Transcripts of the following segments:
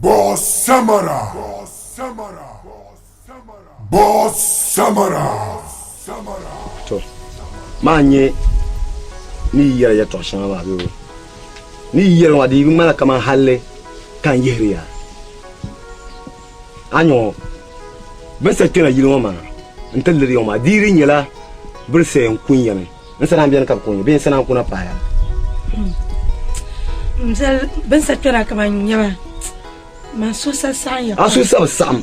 Boss Samara. Boss Samara. To, maa n-nyɛ ni yi yɛri yɛtɔɣ shɛŋa maa bee? Ni yi yɛri maa di yi bi ŋmanila kaman halli ka n yihiri ya. A nya ŋɔ, bɛ ni sa kpɛna yili ŋɔ maa nti liri ya ŋɔ maa, di yi di nyɛla bɛ ni sa yɛn kun ya mi, n sa naan beni ka bɛ kun ya bee n sa naan kuna pahi ya? M bɛ ni sa kpɛna kaman nya ba, man suhu sa saɣim ya A suhu sa bi saɣim.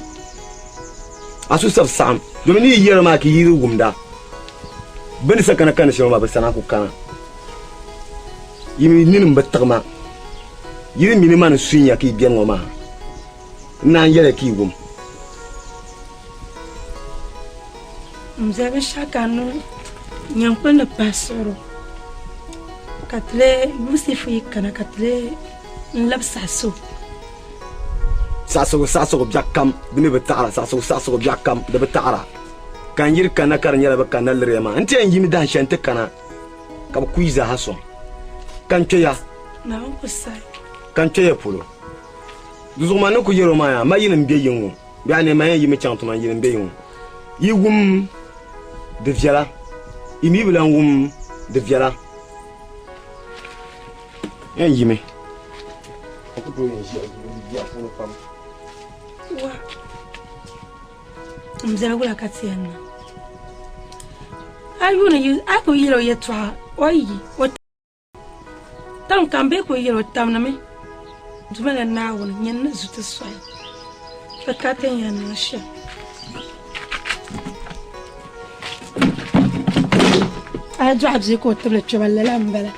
A suhu sa bi saɣim. Domin ni yi yɛri maa ka yi di wumda, bɛ ni sa kana kani shɛli ŋɔ maa bɛ sa naan ku kana. Yi mi nini m-bi tiɣi ma. Yi ni mi ni mani n-suhi ya ka yi beni ŋɔ maa, n naan yɛli ya ka yi wum. M bɛ binshɛɣu ka n niŋ nyaŋkpuli ni pahi suɣuro, ka ti lee Yusifu yi kana ka ti lee n labi saɣisi o. Saɣisigu saɣisigu biɛɣu kam di mi bi taɣira, saɣisigu saɣisigu biɛɣu kam di bi taɣira. Ka n yiri kanna ka di nyɛla bɛ kanna liri ya maa, n ti yɛn yimi dahin shɛli nti kana ka bɛ ku yi zaaha sɔŋ, ka n kpe ya, Naawuni ku saɣi. ka n kpe ya polo. Di zuɣu man ni ku yɛr o maa yaa, ma yini m-be yiŋ ŋɔ, bee a ni man yɛn yimi chaŋ ti man yini m-be yiŋ ŋɔ. Yi wum di viɛla, yi mi bi lan wum di viɛla. Yɛn yimi. A ku tooi yɛn ʒiya di bia puuni pam. Wa, m biɛla wula ka ti yɛn niŋ? A yuuni yi, a ku yɛl o yɛtɔɣa, o yi o tam kam bee ka o yɛl o tamnimi, Duuma la Naawuni, nyini ni zu ti sɔɣi ti ka ti ni yɛn niŋ shɛm. A yi dɔɣi bia ka o tibili kpɛma, lala m-bala.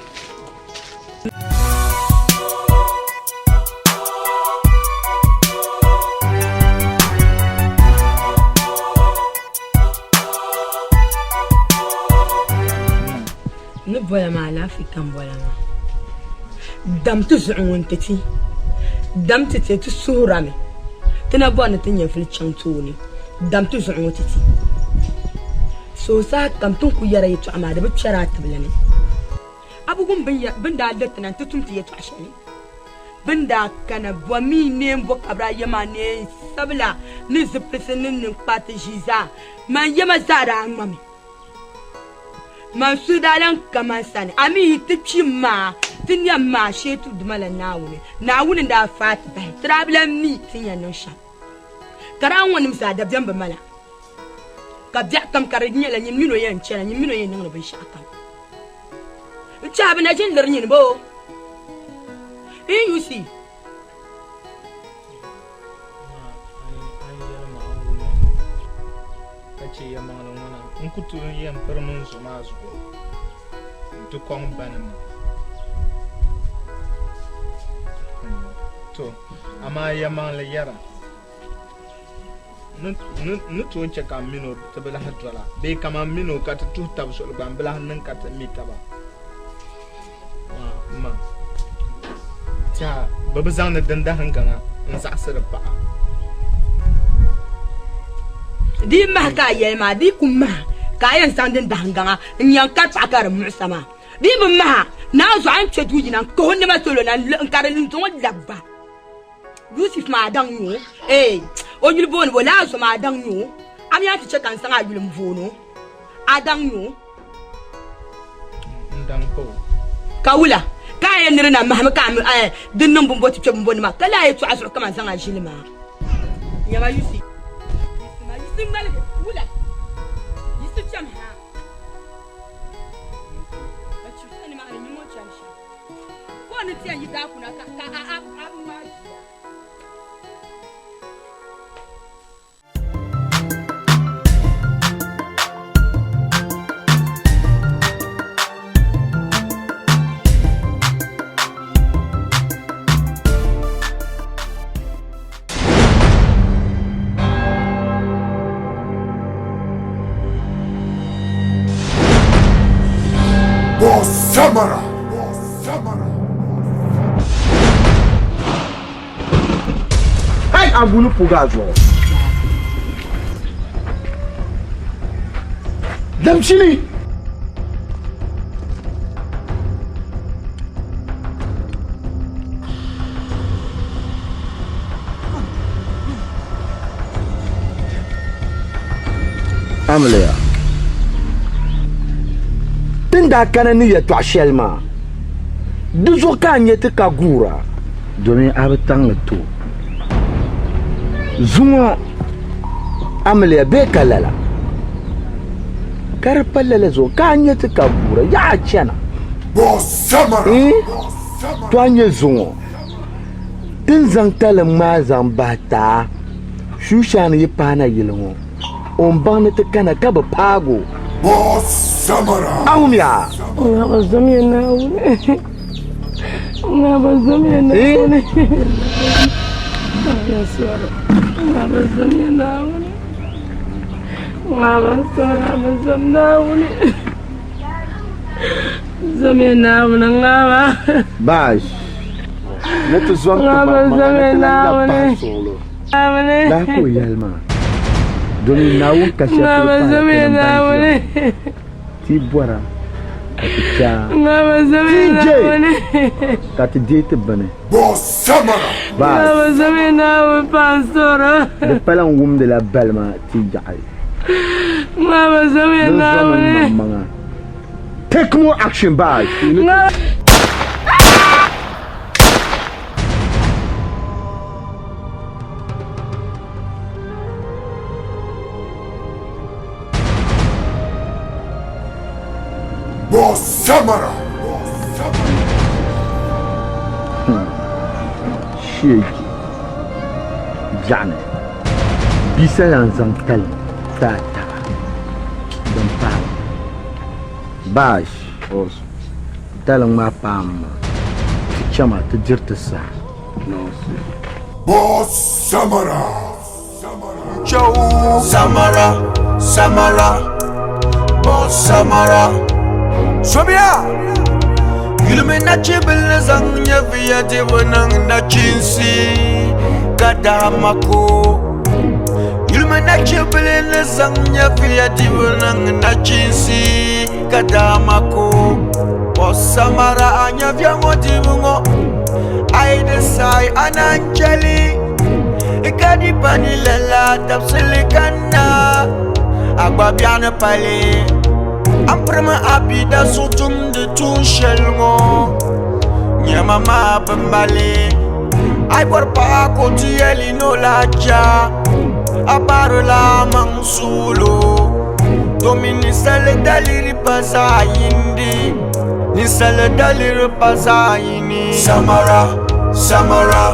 N ni bola maa alaafee ka n bola maa. Dam ti zuɣu ŋun ti ti, dam ti ti, ti suhurami ti na bɔri ni ti nyɛvili chaŋ tooni, dam ti zuɣu ŋɔ ti ti. So saha kam ti ni ku yɛra yɛtɔɣa maa di bi kpɛri a tibili ni. A bi wum bɛ ni daa liri ti na nti tum ti yɛtɔɣ shɛli? Bɛ ni daa kana bɔmi neen bɔ ka bɛ daa ye maa neen sabila ni zipilisi ni ninkpariti ʒii zaa, man yɛma zaa daa ŋmami. Man suhu daa lan ka man sani, a mi yi ti kpi m maa, ti nɛm maa shee ti Duuma la Naawuni. Naawuni n-daa faai ti bahi, ti daa bi lan mi ti ni yɛn niŋ shɛm. Ka daa ŋɔnim zaa dabiɛm bi mala, ka biɛɣukam ka di nyɛla nyin min o yɛn chana, nyin min o yɛn niŋdi binshɛɣukam. N tɛha bɛ na ʒini liri nyini boo? NUC. Ka chɛ yɛlimaŋli ŋɔ na, n ku tooi yɛn pirim n zo maa zuɣu nti kɔŋ banima. To, amaa yɛlimaŋli yɛra, n ni tooi chɛ ka m min o ti bi lahi dola bee kaman m min o ka ti tuhi tab zuɣu gba m bi lahi niŋ ka ti mi taba. Ma, tɛha bɛ bi zaŋdi dindahingaŋa n-zaɣisiri paɣa. Di yi mahi ka a yɛli maa, di yi ku mahi ka a yɛn zaŋ dindahingaŋa n-yɛn kari paɣa ka di muɣis a maa. Di yi bi maha, naa zuɣu a ni kpe duu yina n-kahi o nɛma salo na n-kari n-zaŋ o labi ba. Yusuf maa daŋ nyo ee o yuli booni bo laa zo maa daŋ nyo a mi a ti chɛ ka n zaŋ a yuli m booni o a daŋ nyo N daŋ pa o. Ka wula ka a yɛn ni di na mahimi ka a mi eh din niŋ bimbo ti kpe bimbo nima ka laa yɛtɔɣa zuɣu kaman zaŋ a ʒili maa nyama Yusi Yisi ma Yisi ŋmaligi wula Yisi kpɛm ha ka chibisa nimaani nyini ŋɔ chani shɛm. Ka o ni ti yɛn yi daa kuna ka a a a bi ŋmaai jia. Boss Samara. Boss Samara. Hey, angulu puga zuɣu. Damchini. Amiliya. Ti ni daa kana ni yɛtɔɣ shɛli maa, di zuɣu ka a nya ti ka guura, domin a bi taŋ li ti o. Zuŋɔ amiliya bee ka lala? Ka di pa lala zuɣu ka a nya ti ka guura, yaɣa a chana. Ii, To a nya zuŋɔ ti ni zaŋ talim ŋmaai zaŋ bahi taa Shushan yi paana yili ŋɔ, o ni baŋ ni ti kana ka bi paag o. A wumya? Bash, ni ti zɔri ti maŋmaŋa ni ti lan lab pahi suɣulo. Lala ka o yɛli maa, domin Naawuni ka shɛli polo pahila ti ni ban ʒiya ŋɔ. Ti bɔra ka ti chɛ a TJ ka ti deei ti bini. Baas, di pala n wumdila balima ti yaɣi. Din zɔmi n maŋmaŋa. Take more action, Baas. Boss Samara. Sheegi biɛɣuni bia sa lan zaŋ talim ti a taba din paai Bash talim maa paami maa ti chama ti diri ti saha. Boss Samara. Samara, Samara, Boss Samara. Somiya! Yulimi nachibili zaŋ nyɛviya dibu niŋ nachiinsi ka dahama ko. Yulimi nachibili ni zaŋ nyɛviya dibu niŋ nachiinsi ka dahama ko. Boss Samara a nyɛviya ŋɔ dibu ŋɔ, a yi di saɣi a naan chɛli. Ka di pa ni lala dabisili kanna a gba biɛɣuni pali. A ni pirimi a bia da zuɣu tumdi tuun shɛli ŋɔ nyɛma maa bi mali. A yi bɔri paɣa ka o ti yɛli ni o lahi cha a baarila a maŋ suɣulo domin ninsali daliri pa zaɣ yindi. Ninsali daliri pa zaɣ yini. Samara, Samara.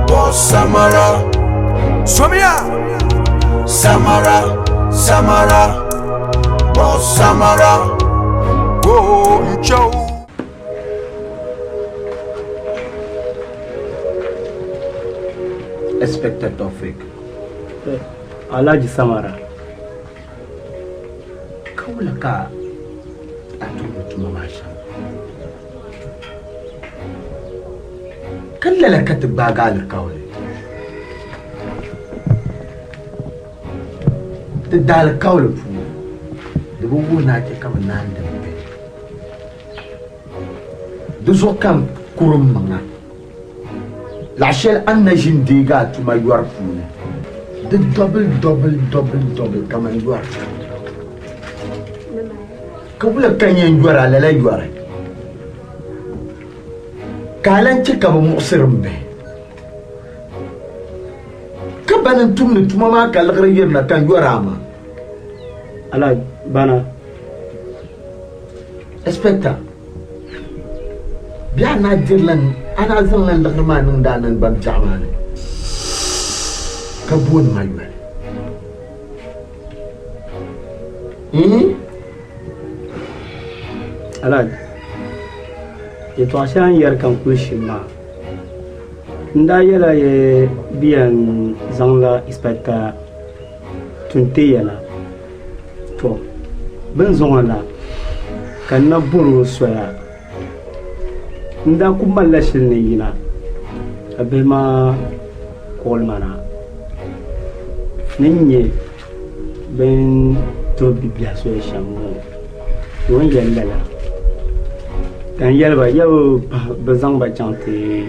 Boss Samara. Somiya! Samara, Samara. Boss Samara. Oh, Nchau. Inspector Tofik. Alhaji Samara. Ka wula ka a tumdi tuma maa shɛm? Ka lala ka ti gbaagi alikauli. Ti daalikauli puuni, di bi wuhi ni a chɛ ka bɛ naan di m bihi. Di zuɣu ka n kuri m maŋa. Laɣ shɛli a ni na ʒi n-deegi a tuma yɔri puuni, di double double double double kaman yɔri. Ka wula ka n yɛn yɔri a lala yɔri? Ka a lan chɛ ka bɛ muɣisiri m bihi. Ka bani n-tumdi tuma maa ka liɣiri yirina ka n yɔri a maa. Alhaji Bana. Inspector, bɛ a naa dirila a naa zaŋla liɣiri maa niŋdi a naŋgban biɛɣu maa ni ka booni ma yoli. Hmm? Alhaji, yɛtɔɣa shɛli a ni yɛri ka n kuli shim maa, n daa yɛla yi bi yɛn zaŋla inspector Tunteya na. To, bɛ ni zaŋ o na ka n na bɔri o soya. N daa kuli malila shili ni yina ka bihi maa call ma na ni n nya bɛ ni tuhi bibiɛhi soya shɛm ŋɔ. To o ni yɛli lala ka n yɛli ba ya bi zaŋ ba chaŋ ti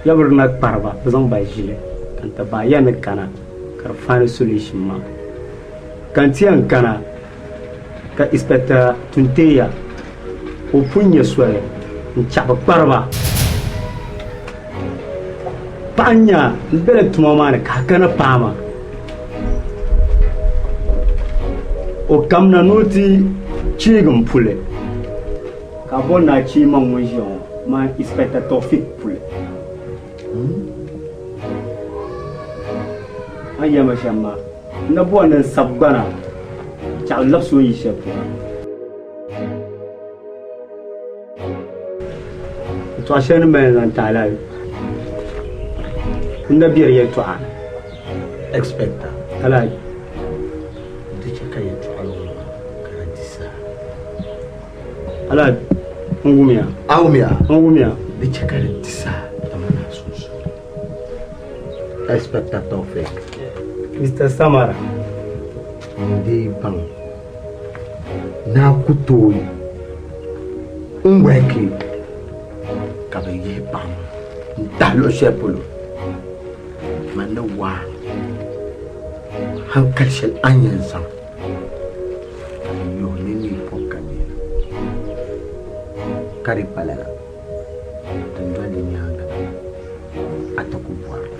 ya bi na kpari ba bɛ zaŋ ba ʒili ka n ti bahi ya ni kana ka di find solution maa. Ka n ti yɛn kana ka Inspector Tunteya ka o pun nya soli n-chaɣi bɛ kpariba. Paɣa n-nya m bela tuma maa ni ka a kana paai ma. O kamina ni o ti cheegi m puli ka a bɔri ni a cheei man ŋun ʒiya ŋɔ man Inspector Taufik puli. A ni yɛli ma shɛm maa, n na bɔri ni n sabi gbana chaɣ labisi o ni yi shɛli polo. Yɛtɔɣ shɛli ni mali zaŋ tahi la n na beri yɛtɔɣa ni. Expector. Alhaji. Di chɛ ka yɛtɔɣili ŋɔ ka di di saha. Alhaji, n wumya. A wumya? N wumya. Di chɛ ka di di saha dama naa sunsuuni. Inspector Taufik. Mr. Samara. N dii baŋ naa ku tooi n wɛki ka bɛ yihi paɣa maa n-tahi luɣ shɛli polo man ni waa hankali shɛli a ni yɛn zaŋ ka di yooi nini yi pɔbi ka neena ka di pa lala din doli di nyaaŋa la a ti ku bɔri li.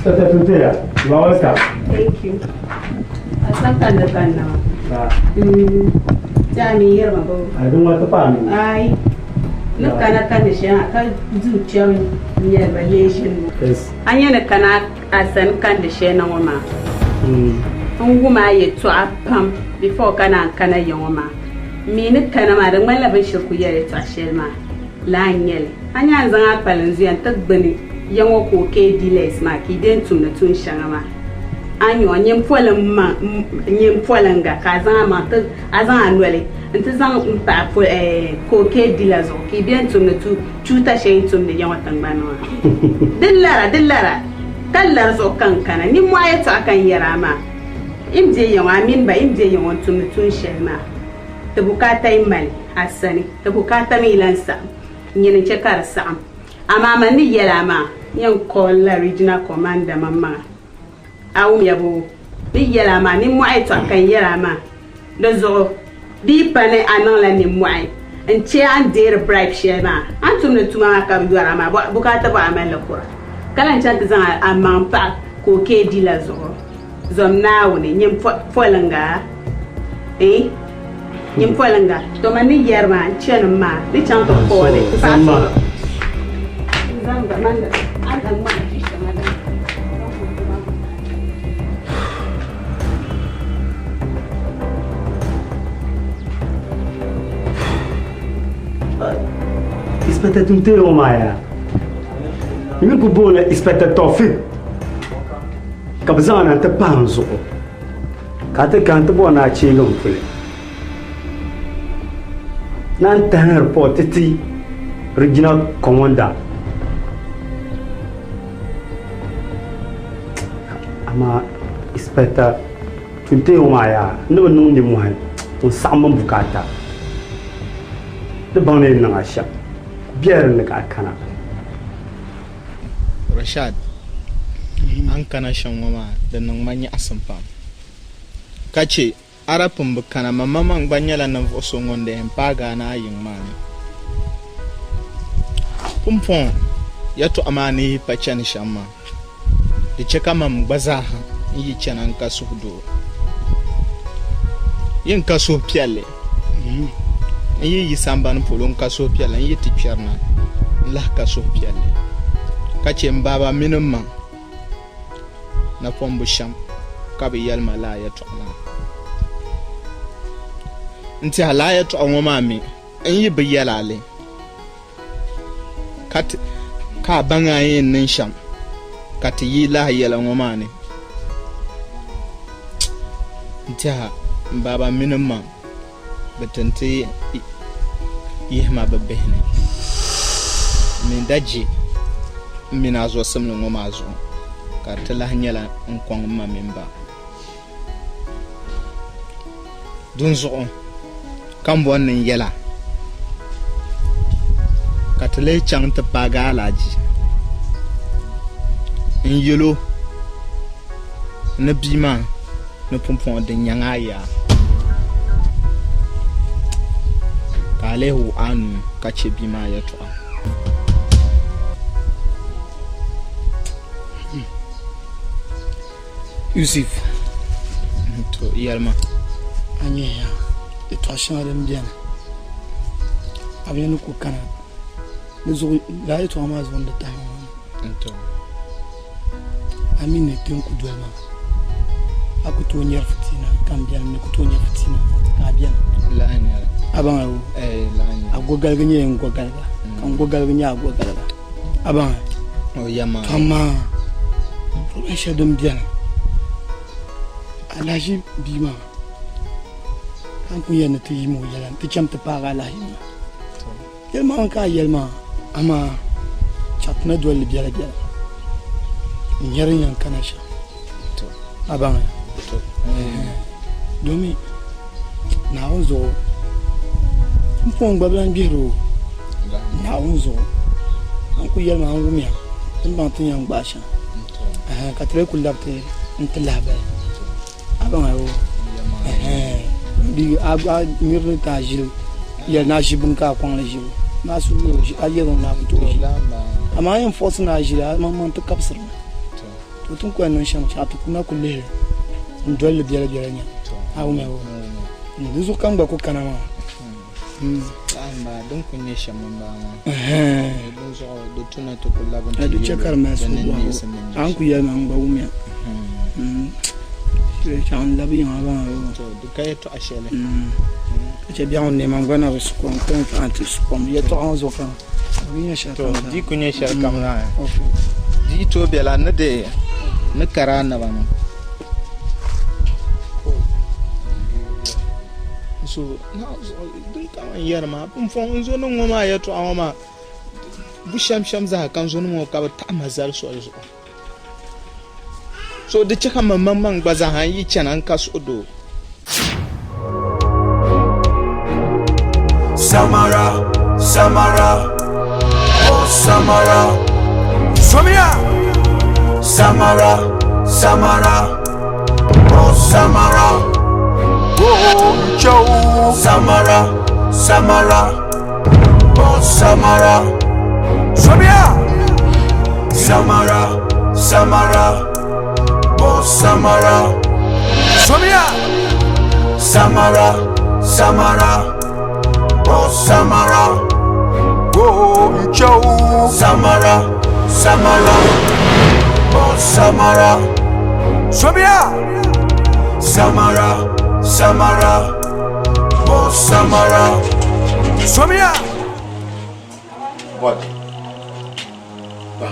Tata Tunteya, you are welcome. Thank you. Asante da kanna. Jami yerma bo. I don't want to pan. Ai. Ni kana kan shi ka zuciya nyɛ ba leshin. Yes. An yana kana a san kan da shi na ŋɔ maa. N wum a yɛltɔɣa pam before ka naan kana ya ŋɔ maa. Mi ni kana maa di ŋmanila bɛ ni shiri ku yɛli yɛltɔɣa shɛli maa laa n-nyɛ li. A nya n zaŋ a kpalim zuya nti gbuni ya ŋɔ ka o kee dealers maa ka yi den tumdi tuun shɛŋa maa. A nya o nyini poliŋga ka a zaŋ a maŋ ti a zaŋ a noli nti zaŋ m pahi ka o kee dealer zuɣu ka yi ben tumdi chuuta shɛli yi tumdi ya ŋɔ tiŋgbani maa. Di lara, di lara, ka lari zuɣu ka n kana. Nimmɔhi yɛltɔɣa ka n yɛri a maa. N be ya ŋɔ, a mini ba, n be ya ŋɔ n tumdi tuun shɛli maa. Ti bukaata yi mali a sani, ti bukaata mi yi lan saɣim, nyini n-chɛ ka di saɣim. Amaa man ni yɛli a maa, n yɛn call la regional commander maŋmaŋa. A wumya boo? Ni yɛli a maa, nimmɔhi yɛltɔɣa ka n yɛri a maa. Di zuɣu, di yi pa ni a niŋla nimmɔhi n-chɛ a ni deeri bribe shɛli maa, a ni tumdi tuma maa ka bɛ yɔri a maa, bukaata bɔ a mali li kura, ka lan chaŋ ti zaŋ a maŋ paɣi ka o kee di la zuɣu. Zom Naawuni, nyin poliŋga, eh, nyin poliŋga. To man ni yɛri maa, n chani m maa, ni chaŋ ti kooli m paɣa solo. Inspector Tunteya ŋɔ maa yaa. N mi ku booni Inspector Taufik ka bɛ zaŋ na nti pahi n zuɣu ka a ti kana nti bɔri ni a cheegi n puli. Naan tahi report ti ti regional commander. Amaa Inspector Tunteya ŋɔ maa yaa n ni bi niŋ nimmohi ŋun saɣim m bukaata. Di baŋ ni yi niŋ a shɛm biɛla din ni ka a kana. Rashad, a ni kana shɛm ŋɔ maa, di niŋ ma nyaɣisim pam. Ka che a daa pun bi kana, man maŋmaŋ gba nyɛla ninvuɣ so ŋun di yɛn paagi a na a yiŋ maa ni. Pumpɔŋɔ yɛtɔɣa maa ni yi pa chani shɛm maa, di chɛ ka man gba zaaha n yi chana n-ka suhudoo. Yi n ka suhupiɛlli, n yi yi sambani polo n ka suhupiɛlli, n yi ti kpɛrina n lahi ka suhupiɛlli, ka chɛ m baaba mini m ma napɔŋ bu shɛm ka bɛ yɛli ma lala yɛtɔɣa maa. N tɛha lala yɛtɔɣa ŋɔ maa mi n yi bi yɛl a li ka a baŋ a yɛn niŋ shɛm ka ti yi lahi yɛla ŋɔ maa ni. N tɛha m baaba mini m ma Bɛ ti n-ti yihi ma bɛ bihi ni. M mi da je m mini a zuɣusimli ŋɔ maa zuɣu, ka di ti lahi nyɛla n kɔŋ m ma mini ba. Dinzuɣu ka m bɔri ni n yɛl a, ka ti lee chaŋ ti paagi Alhaji n-yɛl o ni bia maa ni pumpɔŋɔ di nyaŋ a yaa, ka a lee wuɣi a nuu ka chɛ bia maa yɛtɔɣa. Yusuf. To yɛlima. A nya ya, yɛtɔɣ shɛŋa din beni, a bi nya ni ku kana di zuɣu, lala yɛtɔɣa maa zuɣu n-di tahi ma maa. To. A mi ni ti n ku doli ma, a ku tooi nyari fitiina ka m beni, m mi ku tooi nya fitiina ka a beni. Lahi nyɛli. A baŋ a o? Ɛɛ, lahi nyɛli. A gɔgaligi nyɛla n gɔgaliga, ka n gɔgaligi nyɛ a gɔgaliga. A baŋ O yɛma. To amaa problem shɛli din beni alahiʒi bia maa ka n kuli yɛli ni ti yim o yɛla ni ti cham ti paagi alahiʒi maa. Yɛlimaŋli ka a yɛli maa amaa chaɣ ti na doli li biɛla biɛla n nyari n yɛn kana shɛm. A baŋ domi Naawuni zuɣu pumpɔŋɔ n gba bi lan gbihiri o Naawuni zuɣu a ni kuli yɛli ma n wumya ti ni baŋ ti ni yɛn gbaai shɛm ka ti lee kuli labi ti n-ti lahibali a baŋ a o a miri ni ti a ʒili yɛli ni a ʒi bini ka a kɔŋ li ʒibu maa suhu a yɛli o ni a ku tooi ʒili amaa a yɛn fɔɣisi ni a ʒili a maŋmaŋ ti kabisirimi. To ti ni ku yɛn niŋ shɛm chaɣ ti ku na ku lihi n-doli li biɛlabiɛla nya a wumya o? Di zuɣu ka n gba ku kana maa. Laamba, din ku nyɛ shɛm m-bala maa. Dinzuɣu di tu ni ti ku labi nti Di chɛ ka di mali yɛl o di ni suhubiɛɣu. neesim ni nyɛ A ni ku shɛm. yɛli ma n gba wumya. Shiri chaɣ n labi yiŋa baŋ a o. To di ka yɛtɔɣa shɛli. Ka chɛ biɛɣu n neema n gba na bi su kom, ka n faai ti su kom. Yɛtɔɣa ŋɔ zuɣu ka To di ku nyɛ shɛli kam zaa di yi tooi bela ni di ni kari a naba ni. So din ka n yɛri maa pumpɔŋ n zo niŋ ŋɔ maa yɛtɔɣa ŋɔ maa bu shɛm shɛm zaa ka n zo niŋ ŋɔ ka bi taɣi ma zali soli zuɣu. So di chɛ ka man maŋmaŋ gba zaa n yi chana n ka suhudoo. Samara, Samara, oh Samara. Somiya! Samara, Samara, oh Samara. Oh, Joe. Samara, Samara, oh Samara. Somiya! Samara, Samara, oh Samara. Somiya! Samara, Samara, oh Samara. Oh, Joe. Samara, Samara, oh Samara. Somiya! Samara, Samara, oh Samara. Somiya! What? Ba.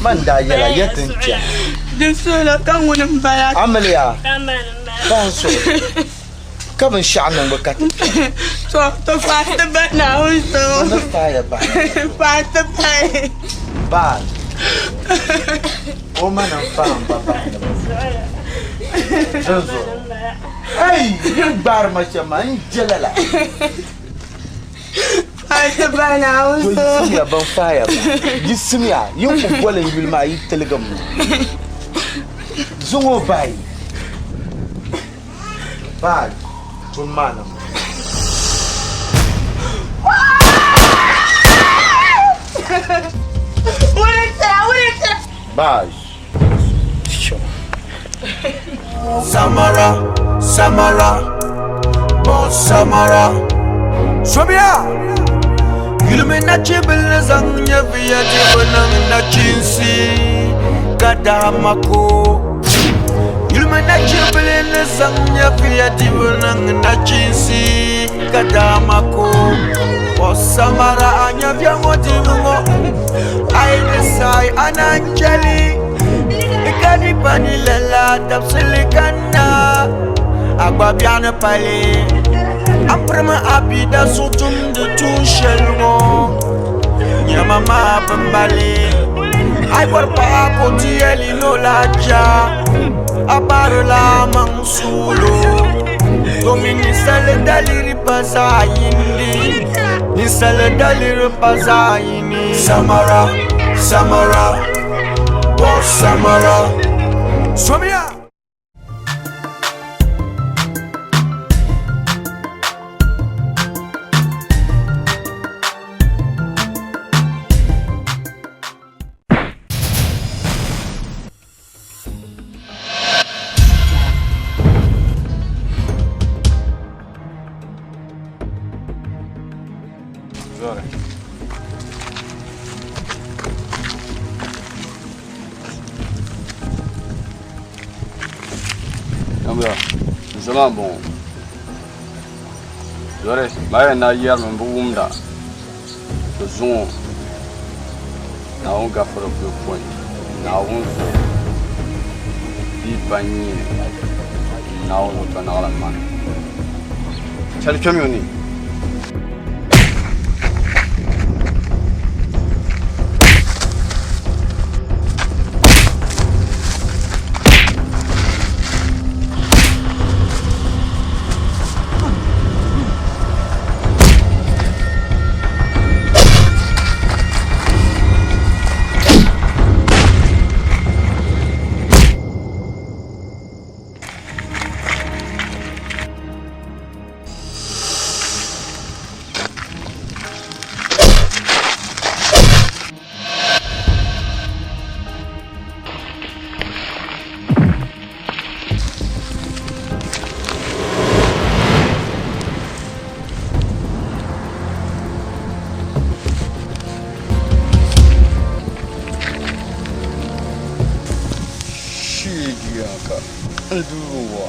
Man daa yɛla ya ti n kpɛm. Di suhula ka ŋuni m bala. Amiliya paɣa n suhu ka binshɛɣu niŋbu ka ti kpɛm. To to faai ti bahi Naawuni zuɣu. Ni faaya bahi. Faai ti bahi. Baal o ma ni n faai n ba bahi ni bɛ Dinzuɣu ei yi ni gbaari ma shɛm maa n je lala. To yiɣisimiya bɛn faaya ba, yiɣisimiya, yi ni ku boli n yuli maa yi tiligim mi. Zuŋɔ bahi Baal tun maa ni m-bɔŋɔ. Bash. Samara, Samara, Boss Samara. Somiya! Yulimi nachibili zaŋ nyɛviya dibu niŋ nachinsi ka dahama ko. Yulimi nachibili ni zaŋ nyɛviya dibu niŋ nachinsi ka dahama ko. Boss Samara a nyɛviya ŋɔ dibu ŋɔ a yi di saɣi a naan chɛli ka di pa ni lala dabisili kanna a gba biɛɣuni pali. A pirimi a bida so tumdi tuun shɛli ŋɔ nyɛma maa bi mali. A yi bɔri paɣa ka o ti yɛli ni o lahi cha a baarila a maŋ suulo domin ninsali daliri pa zaɣ yindi ninsali daliri pa zaɣ yini. Samara, Samara, Boss Samara. Somiya! Zama n-bɔŋɔ Dɔri maa yɛn na yɛrimi m-bi wumda to zuŋɔ Naawuni gafara kuli pɔi Naawuni zuɣu di yi pa n-nyɛ Naawuni zuɣu to naɣila mani. Chɛli kpɛmi o ni. Shiigiyanka n duuri wa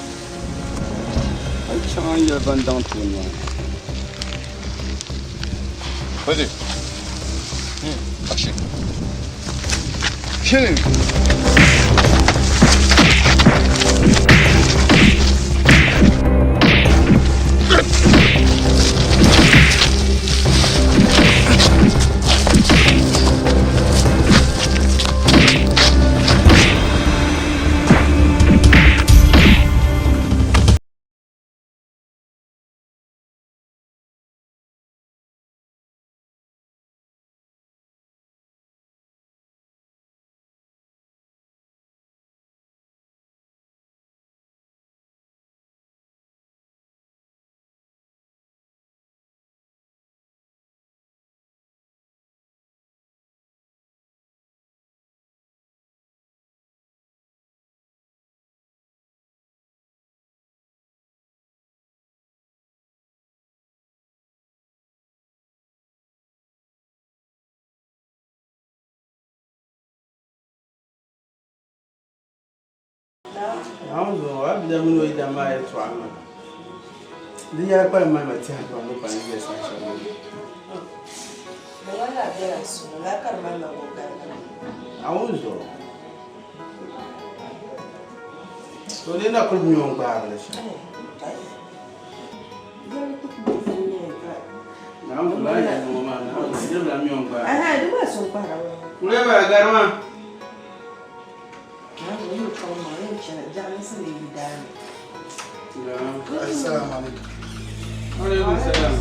n chaŋ n yɛli ban daŋ tooni maa Ready? Action. Kill him. Naawuni zuɣu a bia mini o yidana maa yɛltɔɣa maa di yɛla kpalim mali ma tɛha pam ni pa ni yɛli saha shɛli ŋɔ ni. Naawuni zuɣu to di na kuli mi o ni gbaari li shɛm. Naawuni zuɣu lala yɛli ŋɔ maa Naawuni zuɣu niriba mi o ni gbaari. Kuleba gari maa. Assalamu alaikum. Alaikum salam.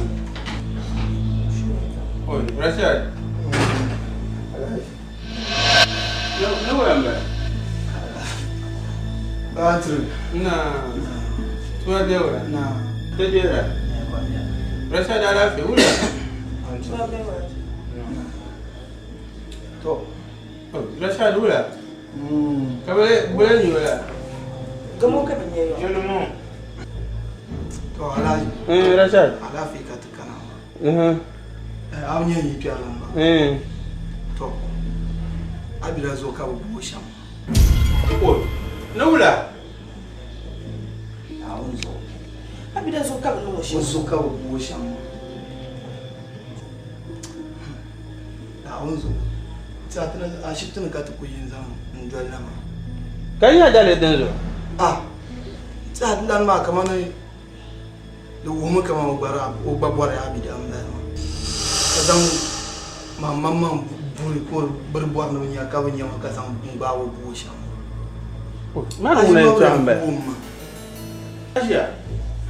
Oi, Rashad. Ne wala mbɛ? Battery. Na. Tuwa dewra. Na. Tejera. Rashad alafi wula. To. Rashad wula. Ka bɛ bole nyo la. Gamo ka bɛ nyɛ yɔ. Yɛlimo. To Alhaji. Rashad. Alaafee ka ti kana. A nyɛ yi kpɛrili m ba. To. Abida zuɣu ka bɛ bo shɛm. O. Ni wula. Naawuni zuɣu. Abida zuɣu ka bɛ niŋ o shɛm. O zuɣu ka bɛ bo shɛm. Naawuni zuɣu. Ti a tini ashibiti ni ka ti ku yi n-zaŋ n doli na maa. Ka yi nya daliri din zuɣu? Ah. Ti a ti lan maa kamani di wuhimi kaman o gba bɔri Abida m-bala maa. Ka zaŋ maŋmaŋ buri ka o biri bɔri ni bɛ nya ka bɛ nya ma ka zaŋ n gbaagi o bu o shɛm. Maa ni ŋuna yɛltɔɣa m-bala. Asia,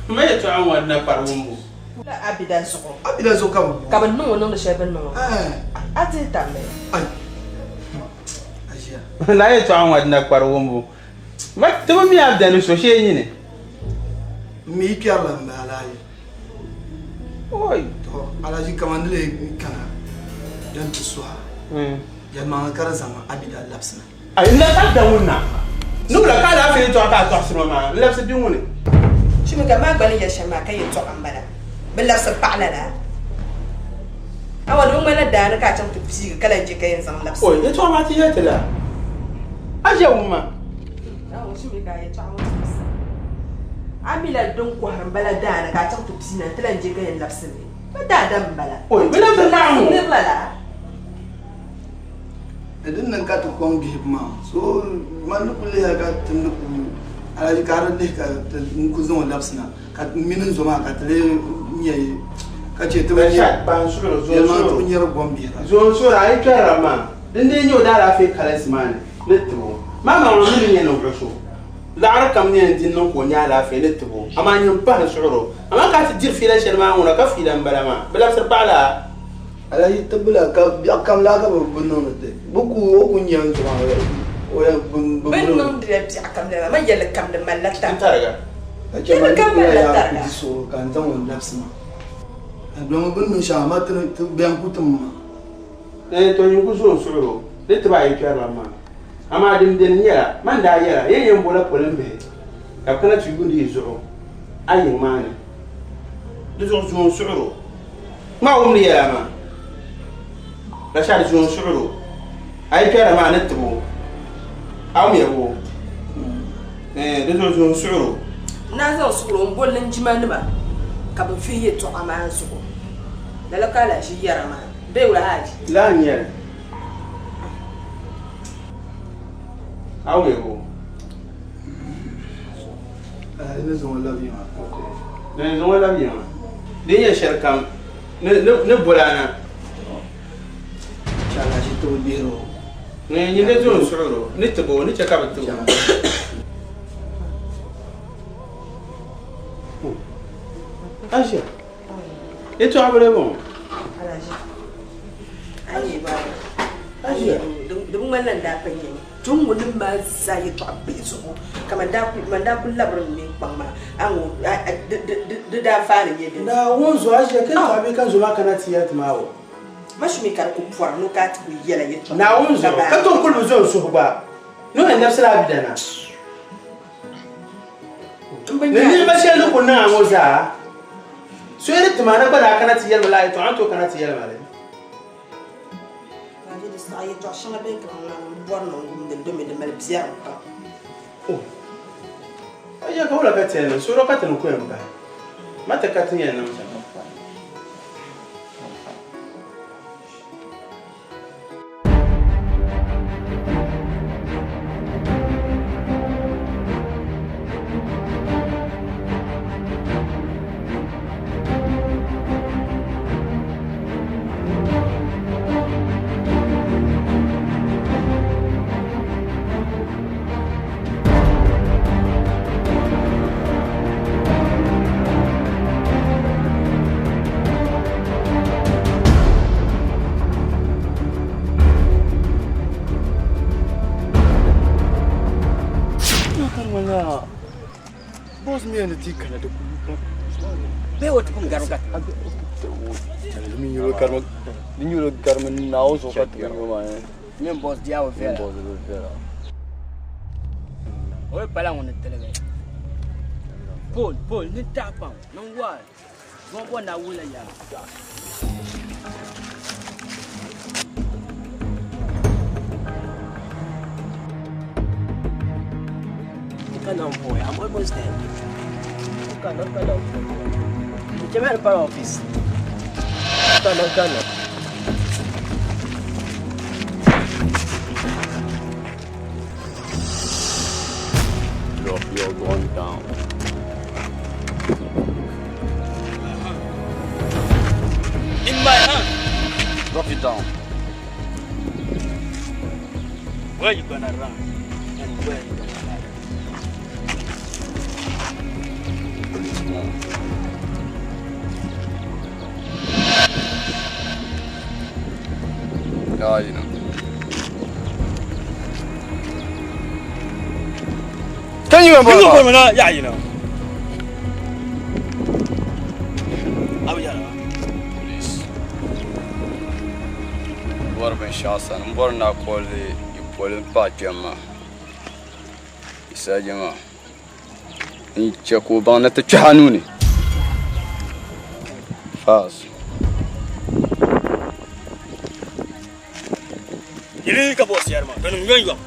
ma yɛltɔɣa ŋɔ na kpari wumbu. La Abida zuɣu. Abida zuɣu ka bɛ bu o. Ka bɛ niŋ o niŋdi shɛli bɛ ni niŋ o. A dihi tam mi. Asia. La yɛltɔɣa ŋɔ na kpari wumbu. Ma ti bi mi Abida ni so shee nyini. M mi yi kpɛrila m-ba Alhaji. Oi. To Alhaji kaman di lee kana din ti suha. Yɛlimaŋli ka di zaŋ Abida labisina. Ai, n labisi Abida ŋun na. Ni wula ka alaafee yɛltɔɣa ka a tɔɣisiri ma maa? N labisi bɛ ŋuni? Chimi ka maa gba ni yɛli shɛm maa ka yɛltɔɣa m-bala. Bɛ labisi paɣa lala. Awa di bi ŋmanila daani ka a chaŋ ti piigi ka lahi je ka yɛn zaŋ labisi. Oi, yɛltɔɣa maa ti yɛli ti la. A ʒe wum ma. Awa chimi ka yɛltɔɣa ŋɔ tibisi. A mi la din kɔhiri m-bala daani ka a chaŋ ti pii na nti lahi je ka yɛn labisi li. Bɛ daadam m-bala. Oi, bɛ labisiri paɣa ŋɔ. Niri lala. Di din niŋ ka ti kɔŋ bihibu maa, so man ni kuli lihiya ka ti ni ku Alhaji ka a di lihi ka ti n ku zaŋ o labisina ka m mini n zo maa ka ti lee nya ka chɛ ti bi nya yɛlimaŋli ti bi nyari gom bihira. Zo n suhuri a yi kpɛrila maa din dii nyɛ o daalaafee kalinsi maa ni ni tib o. Maa maŋmaŋ mi ni nyɛ ninvuɣ so laɣiri kam ni yɛn di niŋ ka o nya alaafee ni tib o, amaa nyin pahi n suhir o. Amaa ka a ti diri fiila shɛli maa ŋuna ka fiila m-bala maa, bɛ labisiri paɣ la a. Alahi tibila ka biɛɣu kam laa ka bɛ bi niŋdi ti. Bɛ ku o ku nya n zuɣu o yɛn bi Bɛ niŋdila biɛɣu kam lala maa, yɛlli kam di malila tariga. Tariga. Ka chɛ ma Yɛlli ni kam kula malila yaa ku tariga. di suɣuri ka n zaŋ o labisi ma. Domi bɛ ni niŋ shɛm amaa ti bɛn ku tim ma. Ɛɛn, tɔ nyin ku zo n suɣir o ni ti ba a yi kpɛrila maa. Amaa din beni nyɛla, man daa yɛla, yɛn yɛn bola polimbihi ka bɛ kana ti yuuni yi zuɣu a yiŋ maa ni. Di zuɣu zo n suɣir o. Maa wumdi yɛla maa. Rashad zo n suɣir o. A yi kpɛrila maa ni tib o. A wumya boo? Ɛɛn, di zuɣu zo n suɣir o. N daa zaŋ suɣir o m-bo linjimanima ka bɛ vihi yɛtɔɣa maa zuɣu. Lala ka Alhaji yɛra maa. Bee wula Haji? Lala n-nyɛ li. A wumya boo? Ni zaŋ o labi yiŋa. Ni zaŋ o labi yiŋa. Din nyɛ shɛli kam ni boli a na. Chɛ Alhaji ti bi lihiri o. Ni nyin di zo n-suɣir o, ni tib o, ni chɛ ka bɛ tib o. Aisha, yɛtɔɣa bili bɔŋɔ. Alhaji, a yi ba Aisha, di bi ŋmanila n daa pa nyɛ mi. Tun ŋunim maa zaa yɛtɔɣa bihi zuɣu ka man daa kuli labiri m mini kpaŋ maa, a ŋɔ di daa faani nyɛ dini. Naawuni zuɣu Aisha, ka yɛtɔɣa bihi ka zo maa kana ti yɛli ti maa o. Ma shumi ka di ku pɔri ni o ka a ti kuli yɛla yɛtɔɣa. Naawuni zuɣu ka tom kuli bi zo n suhu gba ni o yɛn labisila Abida na. Ni niriba shɛli ni ku niŋ a ŋɔ zaa, so yi di ti ma na gba daa kana ti yɛli ma lala yɛtɔɣa, a ni tooi kana ti yɛli ma li. Alhaji di saɣi yɛtɔɣ shɛŋa bɛn ka ŋmani m bɔri ni n wumdi li domi di mali biɛrim pam. Oh. A yɛli ka wula ka ti yɛn niŋ? Suɣuro ka ti ni ku yɛn bahi. Ma ti ka ti ni yɛn niŋ shɛm. Boss mi ni ti kana da kulu Bee o ti pun gari ka Di nyulo garimi Naawuni zuɣu ka ti nyulo maa. Mini boss di yaa bi viɛla. Mini boss bi viɛla. O yi pala ŋun ni tiligi. Paul, Paul, ni tahi pam, niŋ waai. Zuŋɔ bɔ naa wula yaa. Kana boy, I'm almost there. Kana, kana, Chemel para office. Kana, kana. Drop your gun down. In my hand. Drop it down. Where you gonna run? And where you gonna hide? Policeman. Yeah, you know. Can you remember? Yeah, you know. Police. Bɔri binshɛɣu sani n bɔri ni a kolli yi poli m paai kpɛm maa Isaje maa n chɛ ka o baŋ ni ti kpɛhi a nuu ni fast. Yili ka boss yɛri maa ka niŋ yɔn yɔm.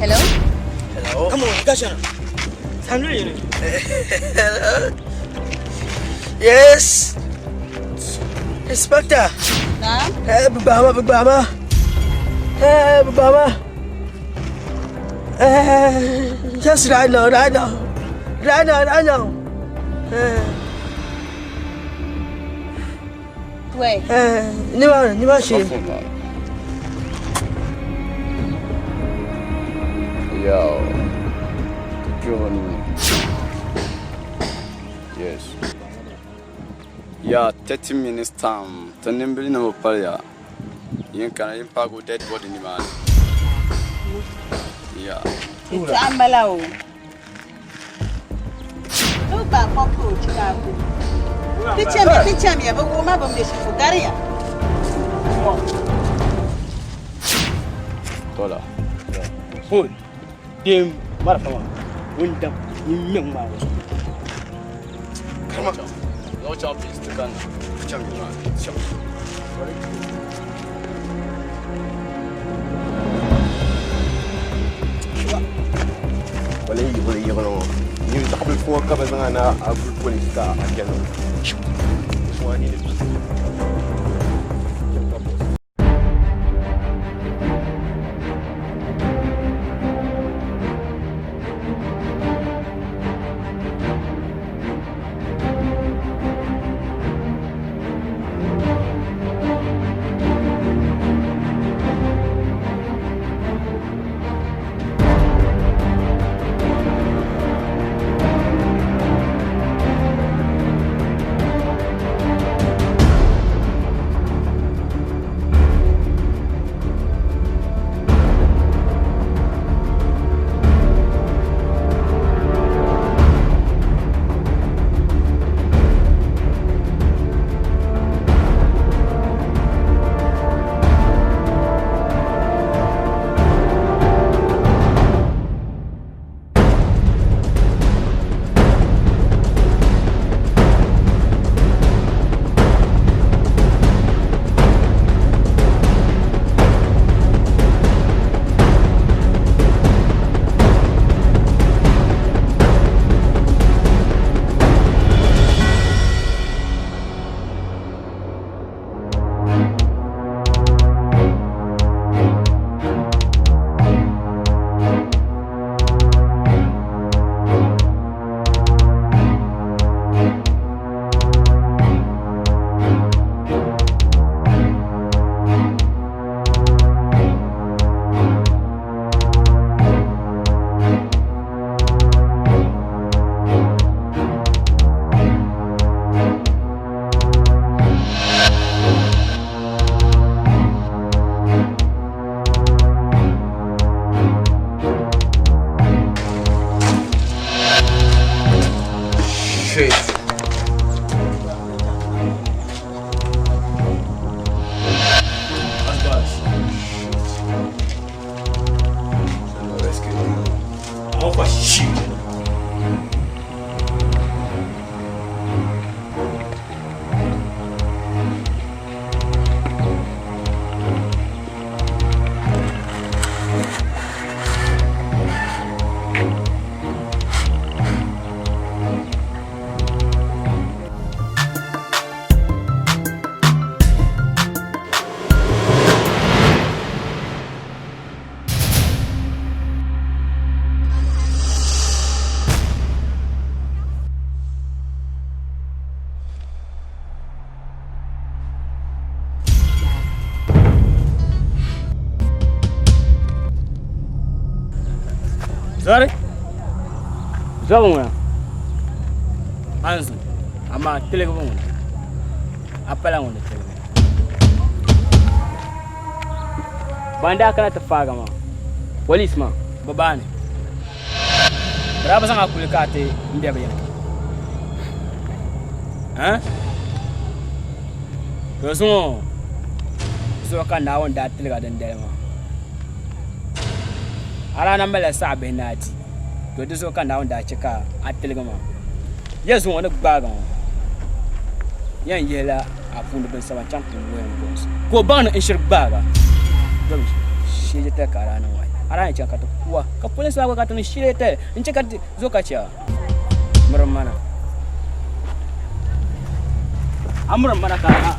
Hello? Hello? Come on, Gasha. Hello. Yes. Inspector. Na'am. Eh, Bama, Bama. Eh, Bama. Eh, just right now, right now. Right now, right now. Eh, Where? eh, ni ma shi. Yo, ti kpɛhi o nuu ni. Yes. Yeah, 30 minutes time. Ti nimbili ni bi paliya. Yin kana yin paagi o dead body nimaani. Yeah. Yɛtɔɣa m-bala o. Bɛ gbaai cockroach ka a ku. Ti chamiya, ti chamiya, bɛ wuhi ma bɛ ni be shɛli gariya. Tola. Paul, dem marafa maa, ŋun dam, ŋun ŋme ŋ-ŋmaag o zuɣu. Zaŋ chaŋ police ti kanna. Ti cham nimaani. Ti cham. Wala yi yiɣili yiɣili ŋɔ nyin zaɣ bilifu ŋɔ ka bɛ zaŋ a na a guli polisi ka a chani ŋɔ. Zɔri zɔbu ŋuna anzu amaa tiligibu ŋuna a pala ŋun ni tiligi. Ban daa kana ti faaga maa police maa bɛ baani bɛ daa bi zaŋ a kuli ka a ti m be bɛ yiŋa to zuŋɔ zuɣu ka Naawuni daa tiligi a dindali maa. A daa na malila saɣibihi ni a di, to di zuɣu ka Naawuni daa chɛ ka a tiligi maa. Ya zuŋɔ ni gbaagi ŋɔ yɛn yihila a puuni binsaba n-chaŋ ti wuhi n buɣisi ka o baŋ ni n shiri gbaag a. Domi sheeje tali ka a daa niŋ maa, a daa yɛn chaŋ ka ti ku a, ka polinsi maa gba ka ti niŋ sheeje tali n-chɛ ka ti zo ka chɛ a. Mirim ma na. A mirim ma na ka a.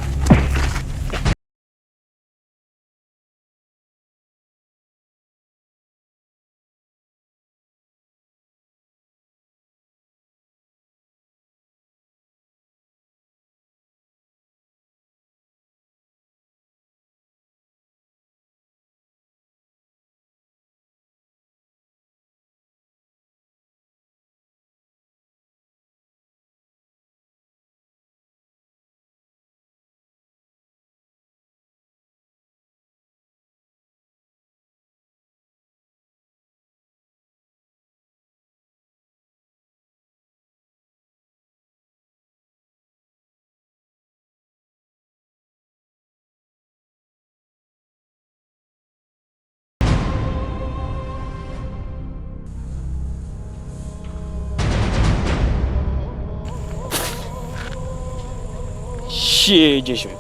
Shee je shim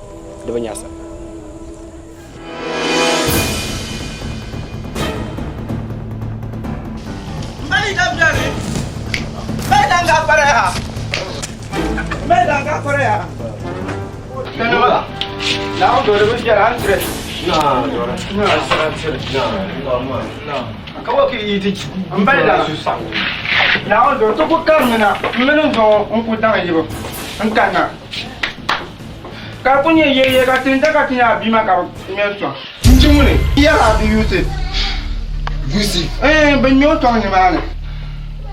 di bi nyasa. Naawuni zuɣu ti ku karimina m mini n zuɣu n ku daŋ yibu n kanna ka di ku nyɛ yɛyɛ ka ti ni da ka ti nya a bia maa ka bi ŋme n-sɔŋ. N-ti ŋuni? Yɛla a bi Yusuf. Yusuf? Ɛɛn, bɛ ŋme o sɔŋ nimaani.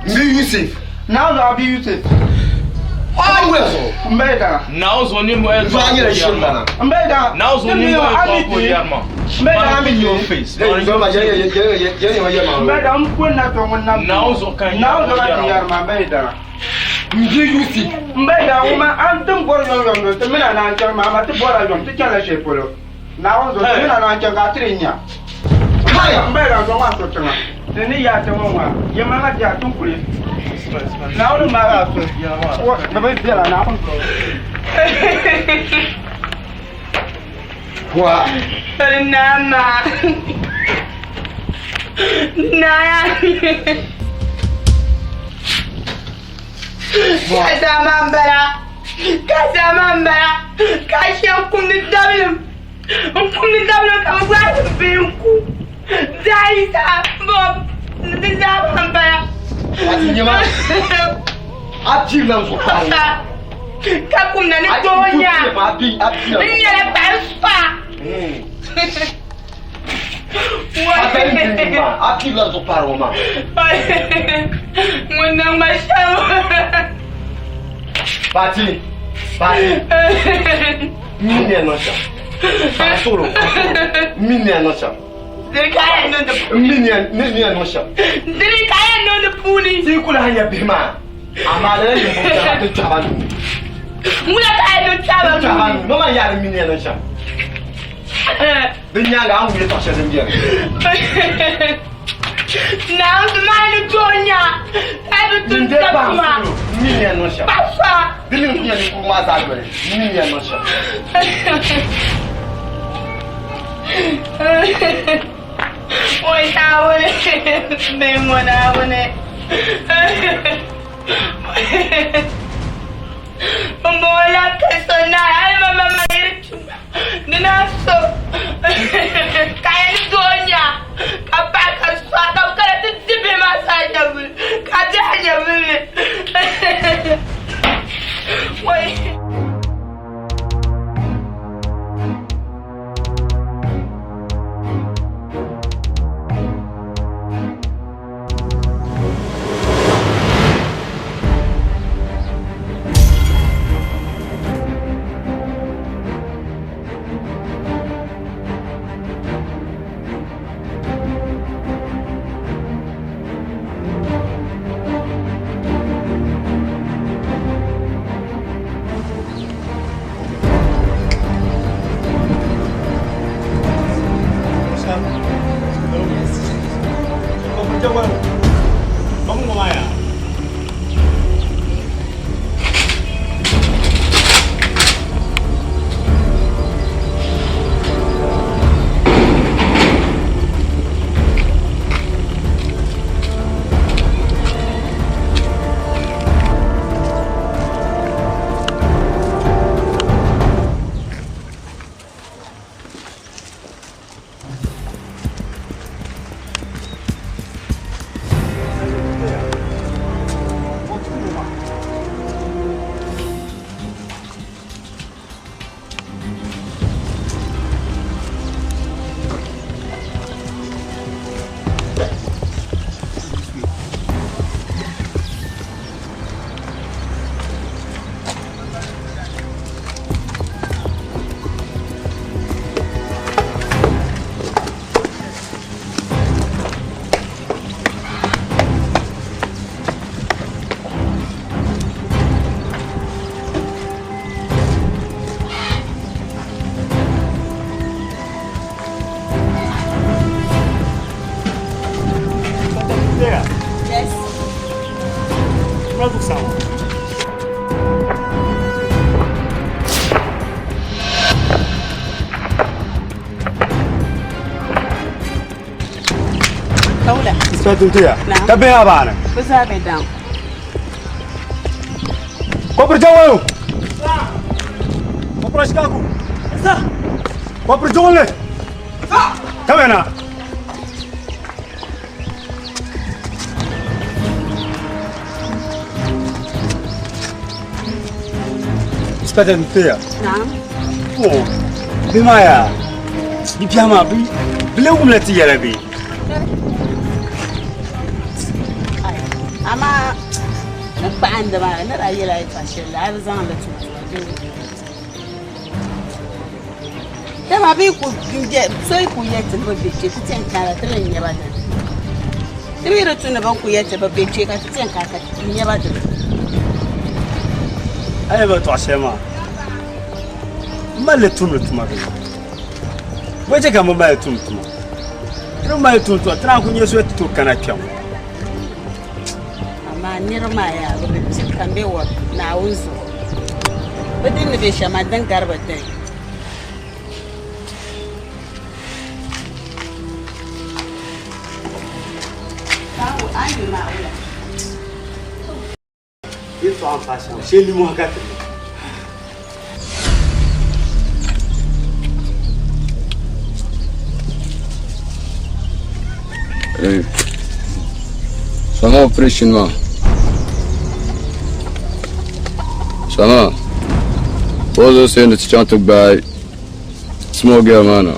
M bi Yusuf. Naawuni zuɣu a bi Yusuf. M ba yi daŋa. Naawuni zuɣu ninvuɣu yɛn Zuɣu a nyɛla shiri lana. M ba yi daŋa. Naawuni zuɣu ninvuɣu yɛn tɔɣi ka o yɛri ma. M ba yi daŋa mi your face. M ba yi daŋa m poli na tɔ ŋun nam. Naawuni zuɣu ka n Naawuni zuɣu ka ti yɛri ma m ba yi daŋa. M bi Yusuf. M ba yi daŋa ŋun maa a ni tim bɔri yom yom doli ti mini a naan chaŋ maa amaa ti bɔrila yom ti chanila shɛli polo. Naawuni zuɣu ti mini a naan chaŋ ka a tiri nya. M ba yi daŋa zuɣu maa so tiŋa. Ti ni yaa tiŋ ŋɔ maa yɛlimaŋli ti yaa tin kuli. Naawuni maagi a suli. Di bi viɛla Naawuni zuɣu. Wa. Nama. Naya. Ka zama m-bala. Ka zama m-bala. Ka shɛm kumdi dabilim. N kumdi dabilim ka bɛ gbaai ti bihi n-ku. Zaɣ yi saha bob di zama m-bala. A ti nya maa. A piri nam zuɣu paɣa ŋɔ. Ka kumda ni doo nya. N nyɛla paɣa fa. A piri nam zuɣu paɣa ŋɔ maa. Ŋun niŋ ma shɛm. Fati, Fati. Mini ni niŋ shɛm. Paɣa suɣulo, mini ni niŋ shɛm. Dini ka a yɛn niŋ di puuni? Mini ni niŋ shɛm. Dini ka a yɛn niŋ di puuni? Ti ku lahi nya bihi maa. Amaa lala ninvuɣ shɛba ti kpɛhi ba nuu. Ŋuna ka a yɛn niŋ kpɛhi ba nuu? Ti kpɛhi ba nuu. Mama yaari mini ni niŋ shɛm. Di nyaaŋa a ni wum yɛtɔɣ shɛli din beni. Naawuni maa ni tooi nya ka bi tum N dee taba paɣa maa. suɣulo mini ni niŋ shɛm. Paɣa fa. Di niŋ ti nya ninkurigu maa zaa doli mini ni niŋ shɛm. Oi Naawuni, bee ŋɔ Naawuni. M bɔŋɔ la ka so naai hali ma ma ma yiri tuma ni na so ka yɛn ni doo nya ka paɣa ka sɔɣa ka bi kana ti di bihi maa zaa nyɛvuli ka bihi nyɛvuli ni. Oi. zuɣusaa ŋɔ. Kawula. Inspector Ntuya. Ka bɛ yaa baani. Bɛ zaa bɛ daŋ. Kɔpiri jɛŋɔ. Kɔpiri Chicago. Kɔpiri jɛŋɔ le. Ka bɛ na. Inspector Ntuya. Naam. Oh, bi maa yaa. Bi biɛhi maa bi bi lee wumla ti yɛla bee? Amaa ni kpaɣindi maa ni daa yɛla yɛltɔɣa shɛli la a bi zaŋ li tum tuma bee? Dama bɛ yi ku so yi ku yɛli ti ni bi be kpe ti ti yɛn kana ti ni nya ba dini. Ti mi di tu ni bɛ ni ku yɛli ti bi be kpe ka ti ti yɛn kana ka ti nya ba dini. A yɛli ba tɔɣ shɛli maa, m mali li tumdi tuma bee? Bɔ chɛ ka m bi mali li tumdi tuma? Ti ni mali li tumdi tuma, ti naan ku nya so ti tooi kana kpe ŋɔ. Amaa niriba maa yaa bɛ bi piri ka m be wɔri Naawuni zuɣu. Bɛ din ni be shɛm maa din gari bɛ dini. Yɛltɔɣa m-paai shɛm, shee nimmohi ka ti niŋ. Sama operation maa sama o zo sai ni ti chaŋ ti gbaai small girl maa na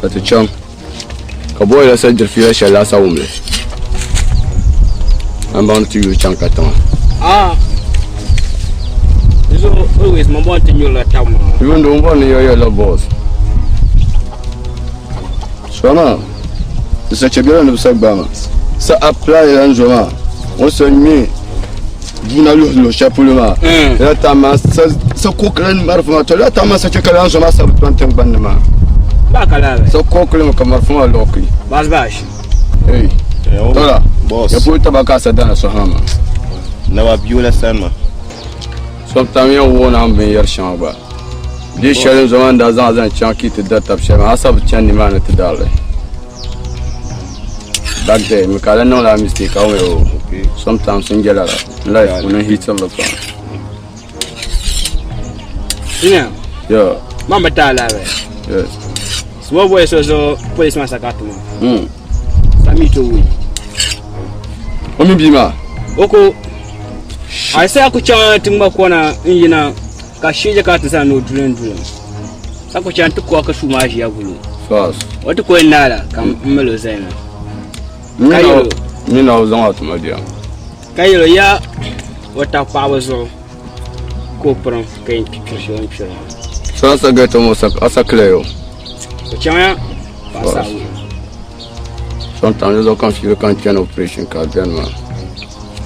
ka ti chaŋ ka boy la sa diri fiila shɛli laasabu wumli an baŋ ni ti yuli chaŋ katiŋa Ah. Dizuɣu always man bɔŋ ti nyurila tab maa. Yundi n bɔri ni yɛli la boss. Sɔ maa, di sa chɛ biɛla ni bi sa gbaai ma. Sa apply la n zo maa, o sa ŋmɛ duuna luhi luhi shɛli polo maa. Lala time maa sa sa kookili ni marafa maa to lala time maa sa chɛ ka lan zo maa sa bi tom tiŋgbani ni maa. Ba ka lala. Sa kookili mi ka marafa maa lɔki. Bash bash. Hey. Tola. Boss. Ya polo taba ka sa dana sɔhama maa. Naba biyo la sani maa. Sometimes yɛn wuhi ni a ni binyɛri shɛŋa gba. Di shɛli n zoma n daa zaŋ zaŋ chaŋ ki ti da tab shɛli maa, a sa bi chani nimaani ti darili. Back there, mi ka la niŋla mistake a wum o. Sometimes n je lala, n life puuni n hitirili pam. Senior. Yeah. Man bi taai lahi Yes. Small boy so so police man saka tuma. Sa mi to wi. O mi bia maa? O ko a sa ku chaŋ ti ŋma kona n yina ka shije ka ti sa ni o duli n duli. Sa ku chaŋ ti kuwa ka suu maa ʒiya guli o. Fast. O ti kuli naala ka m mali o zali na. Ka yɛl o. Mi na o zaŋ a tuma diɛm. Ka yɛl o ya o tabi paɣaba zuɣu ka o pirim ka yɛn kpiri shɛli o ni kpiri maa. So a sa gɛto ŋɔ a sa clear o. O chaŋya paɣa sa wuhi. Sometimes di zuɣu ka n fiili ka n chani operation ka a beni maa.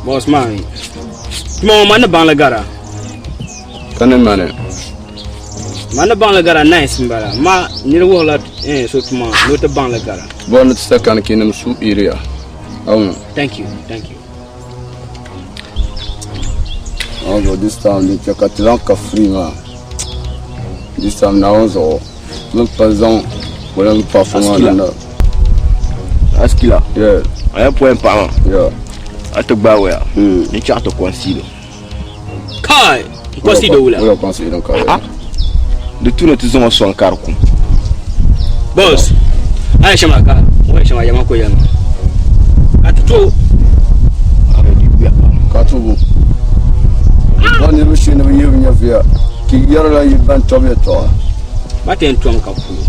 Boss man, tuma ŋɔ man ni baŋ li gara. Ka ni mani. Man ni baŋ li gara nice m-bala. Ma niri wuhirila eh, so tuma ni o ti baŋ li gara. Bɔri ni ti sa kani ka nim su area. Awu. Thank you, thank you. Naawuni zuɣu this time din chɛ ka ti lahi ka free maa. This time Naawuni zuɣu bɛ ni pa zaŋ wala m-pa fo maa ni na. Askila. Yeah. A yɛn pɔi m-paɣa maa. Yeah. A ti gbaai o ya. N chaɣ ti conceal o. Kai! N conceal o wula? Wula conceal o ka. Ah! Di tu ni ti zaŋ o sɔŋ ka di kum. Boss, a yɛn shɛm a ka o yɛn shɛm a yɛma ka o yɛli ma. Ka ti to o. Ka tubu. Ba niriba shee ni bɛ yihi bɛ nyɛviya ka yi yɛrila yi ban tɔbu yɛtɔɣa. Ba ti yɛn tɔmi ka ku o.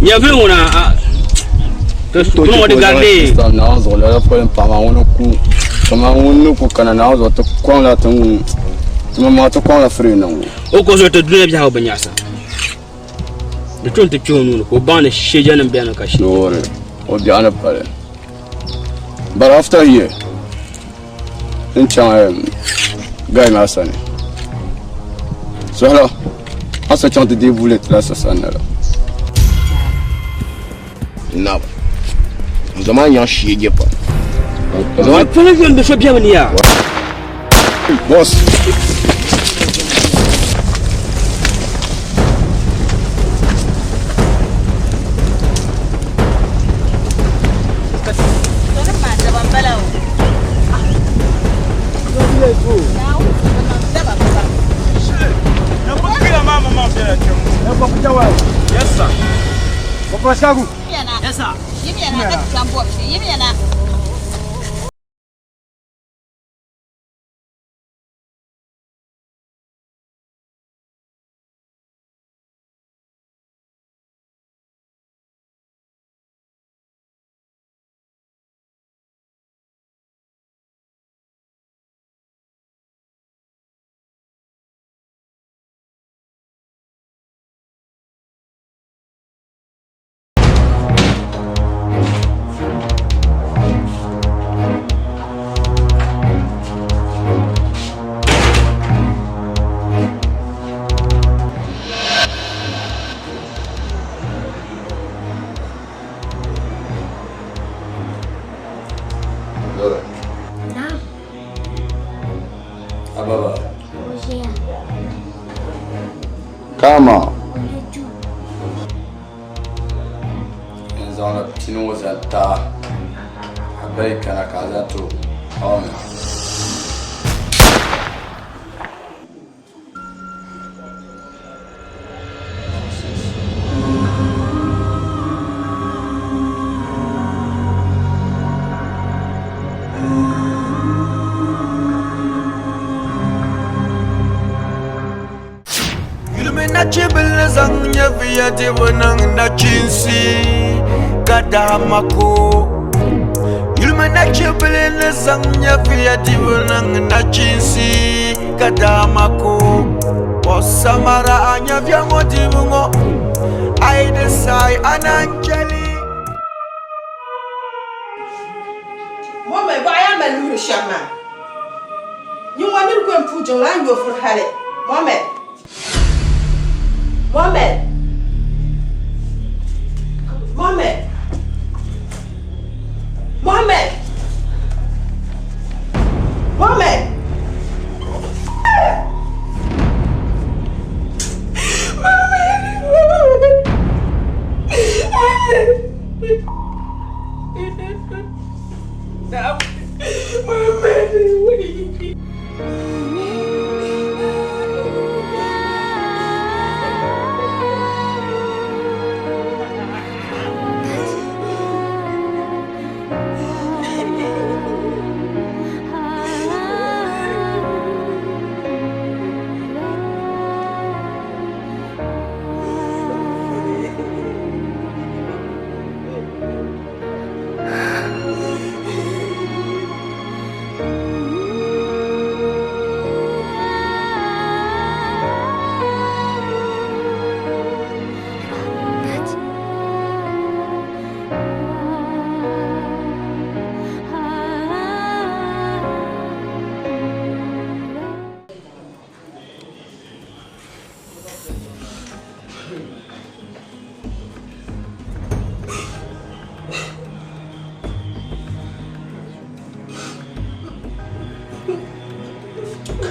Nyɛvili ŋuna a to tuni ŋɔ di gari dee. Sister Naawuni zuɣu lala poli m paɣa maa ŋuni ku kaman ŋun ni ku kana Naawuni zuɣu ti kɔŋla ti ŋun ti maŋmaŋa ti kɔŋla free niŋ o. O ko zuɣu ti dunia biɛhigu bi nyaɣisa. Di tu n-ti kpe o nuu ni ka o baŋ ni sheejanim beni ka sheeja. No worry, o biɛɣu ni pali. But after here, n chaŋ guy maa sani. Sohila, a sa chaŋ ti deei bullet la sa sani la. Naba, n zama nyaŋ sheeje pam. Police nim bi so bɛmi ni yaa. Boss. Yes, sir. Yes, sir. Zora. Naam. Ababa. Ɔʒiya. Kama. O be duu. N zaŋla pini ŋɔ zaŋ ti a, a ba yi kana ka a zaŋ ti o. Amen. Yulimi nachibili ni zaŋ nyɛviya dibu niŋ nachinsi ka dama ko. Yulimi nachibili ni zaŋ nyɛviya dibu niŋ nachinsi ka dama ko. O samara a nyɛviya ŋɔ dibu ŋɔ, a yi di saai a naan chɛli. Mohammed, bɔɣa yaa mali luhiri shɛm maa. Nyin ŋɔ niri ko n-puhi jiŋli a ni yo furi hali. Mohammed. Mohammed. Mohammed. Mohammed. Mohammed.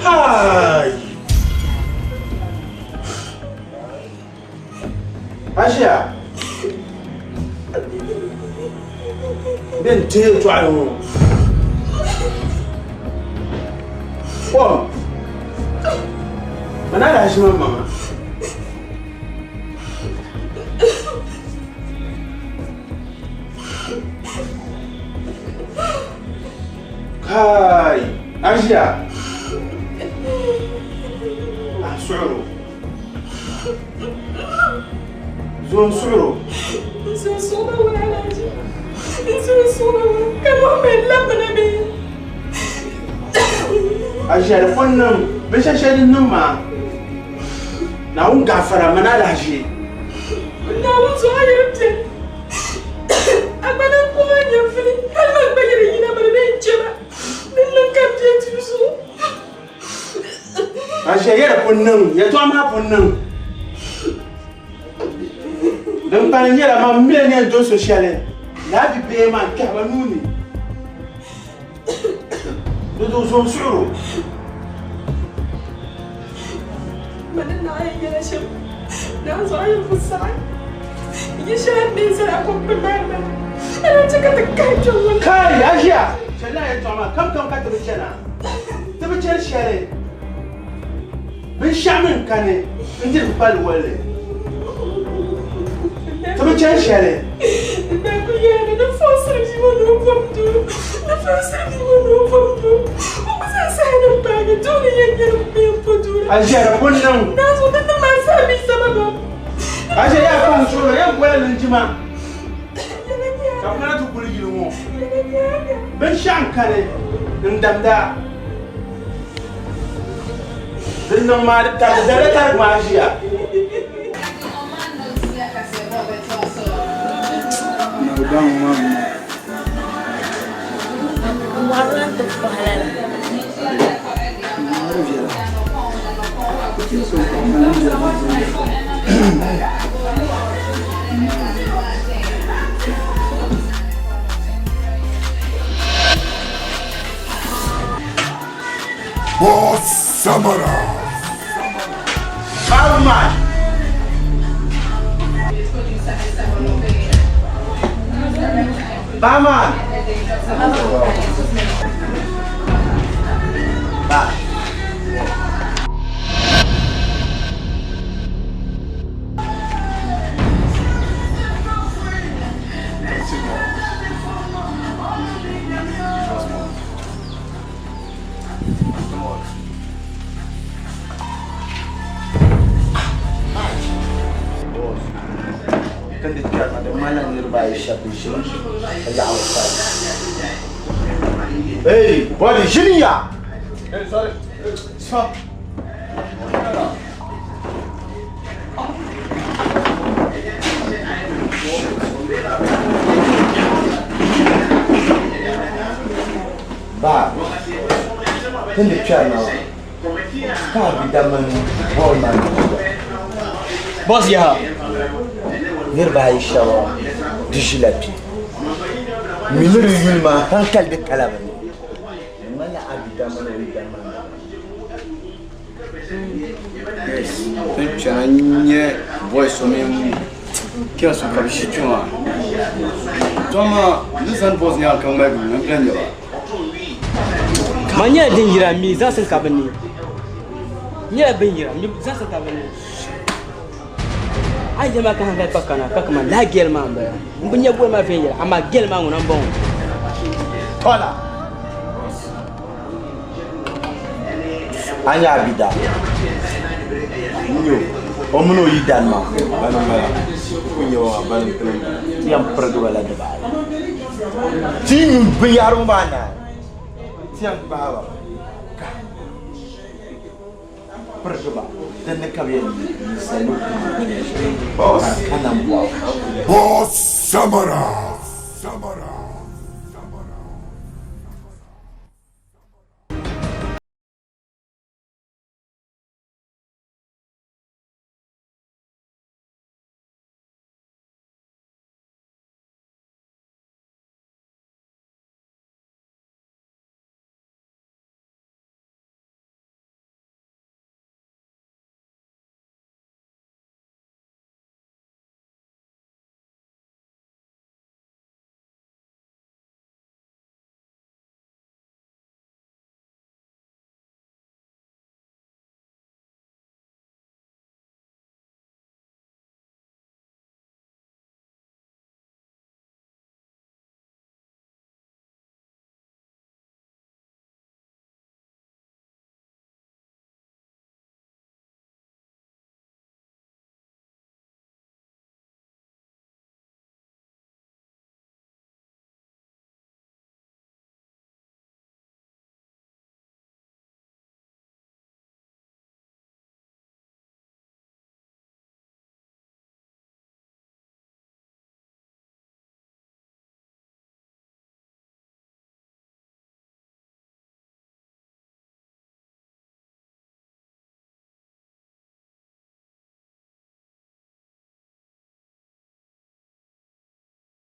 Kai! Asia! Bɛ ni teei yɛltɔɣali ŋɔ. Kom! Mana alahichi mini maŋa. Kai! Asia! A suɣiri o. Zo n suɣiri o. A ʒiya di pun niŋ binshɛli shɛli din niŋ maa Naawuni gaafara mani alahiʒi. Naawuni zuɣu a yɛn beni a gba lan kɔŋ a nyɛvili hali man gba yɛli yina mani bee n-chɛ ba din niŋ ka m be duu zuɣu. A ʒiya yɛli pun niŋ yɛtɔɣa maa pun niŋ. Din kpalim nyɛla man mila ni yɛn doli so shɛli lala bibihi maa n-kpɛhi ba nuu ni. Di zuɣu zo n-suhir o. Mani naa yɛn yɛla shɛm, naa zuɣu a yɛn ku saɣi. Yi shɛli n ni zali a kom kpini maa ni maa, a lan chɛ ka ti kahi kpe ŋɔ ni. Kai, a ʒiya! Chɛli a yɛtɔɣa maa, kamkam ka ti bi chana. Ti bi chani shɛli. Binshɛɣu mi n-kani n-diri kpukpali wolli. Ti bi chani shɛli. N daa ku yɛli ni di fɔɔsiri bia ŋɔ ni o bom doo, di fɔɔsiri bia ŋɔ ni o bom doo. O gba zaa saha ni paagi doo ni yɛn nyɛli ŋun yɛn po doo la. A ʒiya di pun niŋ. Naa zuɣu di niŋ maa saha mii sababa. A ʒiya yaa kpaŋ suhuri yɛn bola linjima ka bɛ kana ti guli yili ŋɔ. Binshɛɣu n-kani n-damda. Din niŋ maa di tarigi dala tarigi maa ʒiya. Boss Samara. Barman. Barman. Ba. Hey, buddy, ʒini ya! Hey, sorry. Stop. Ba, tin di kpɛri na maa, ka a bi damma ni bɔl maa ni gba. Boss yaha. Niriba ayi shɛba di ʒila kpe. Mi ni di yuli maa hankali di kala bi ni. Di ŋmanila a bi damma ni o yi damma ni. Yes, tin kpɛna n-nyɛ boy so mini kpɛri so ka bɛ ʒi kpe maa. Tɔ amaa ni zani boss nyaaŋa ka ŋmaligi n biɛni nya ba. Man nyɛla din yira mi zaŋsim ka bɛ ni. Nyɛla bin yira mi zaŋsim ka bɛ ni. A yi yɛli ma ka hankali kpa kana ka kaman lahi gɛli maa m-bala. M bi nya goli maa viɛnyɛla amaa gɛli maa ŋuna m-bɔŋɔ. Tɔla! A nya a bida n-nyɛ o mini o yidana maa Bani m-bala. N ku nya ba maa bani n-kuli m-bala. Ti yɛn pirigi ba la dibaayi. Ti yi nyu binyahari ŋɔ maa naai, ti yɛn gbaai ba ka pirigi ba din ni ka bɛ yɛn yi ninsal ni ku ka nambɔɣu. Boss Samara. Samara.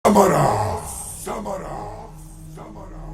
Samara. Samara. Samara.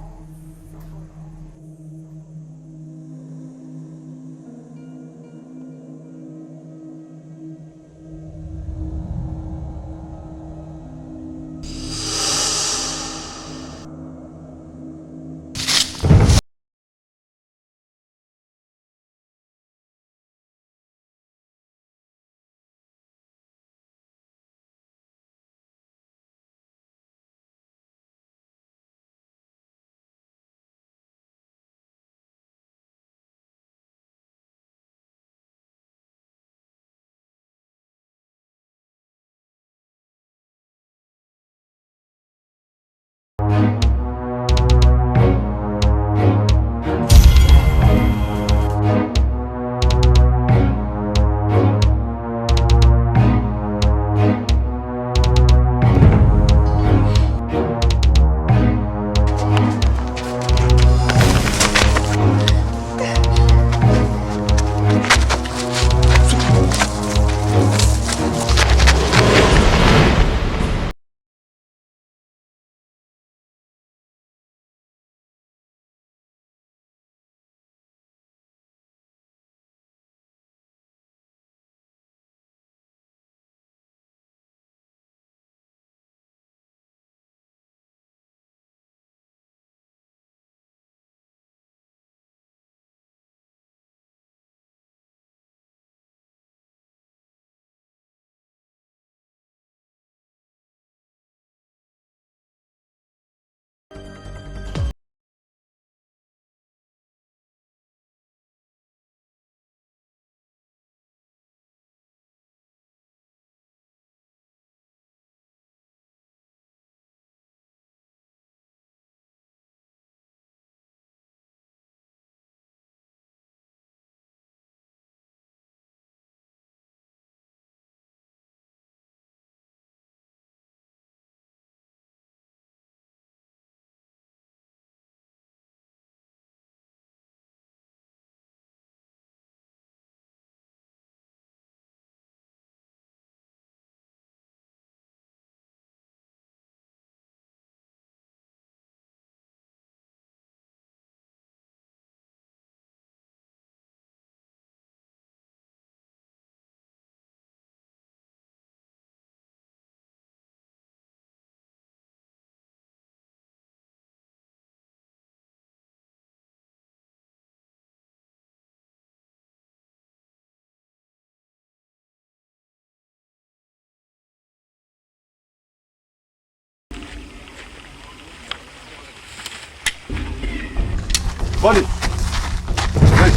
Body. Hey.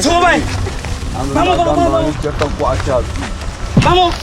怎么办？Vamos, vamos, vamos. Vamos.